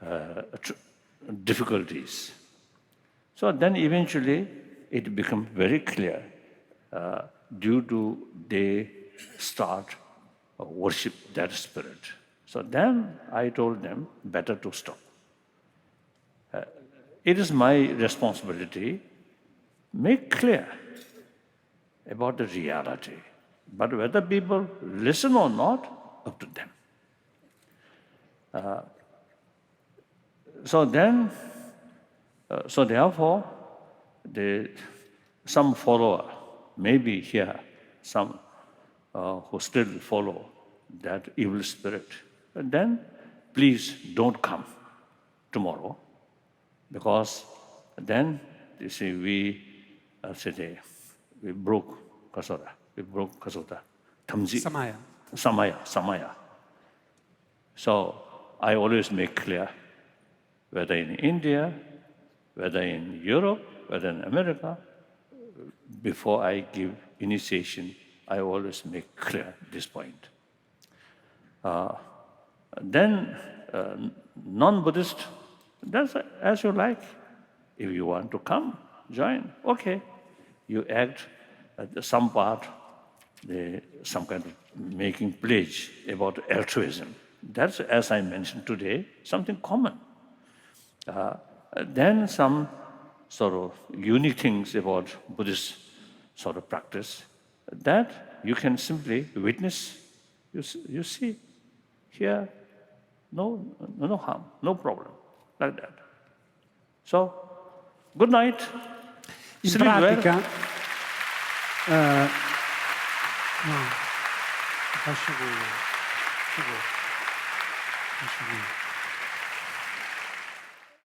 uh, tr-, difficulties. So then eventually it become very clear, uh, due to they start, uh, worship that spirit. So then I told them better to stop. Uh, it is my responsibility, make clear about the reality. But whether people listen or not, up to them. Uh, so then, uh, so therefore, the, some follower, maybe here, some, uh, who still follow that evil spirit, then please don't come tomorrow, because then, you see, we, uh, say, we broke kasota, we broke kasota, tamji. Samaya. Samaya, samaya. So I always make clear, whether in India, whether in Europe, whether in America, before I give initiation, I always make clear this point. Uh, then, uh, non-Buddhist, that's as you like. If you want to come, join, okay. You act, uh, some part, the, some kind of making pledge about altruism. That's, as I mentioned today, something common. Uh, then some sort of unique things about Buddhist sort of practice that you can simply witness. You see, you see here, no, no harm, no problem, like that. So, good night. In Sleep well. Pratica, eh, no, lascia che, che vuoi? Lascia che.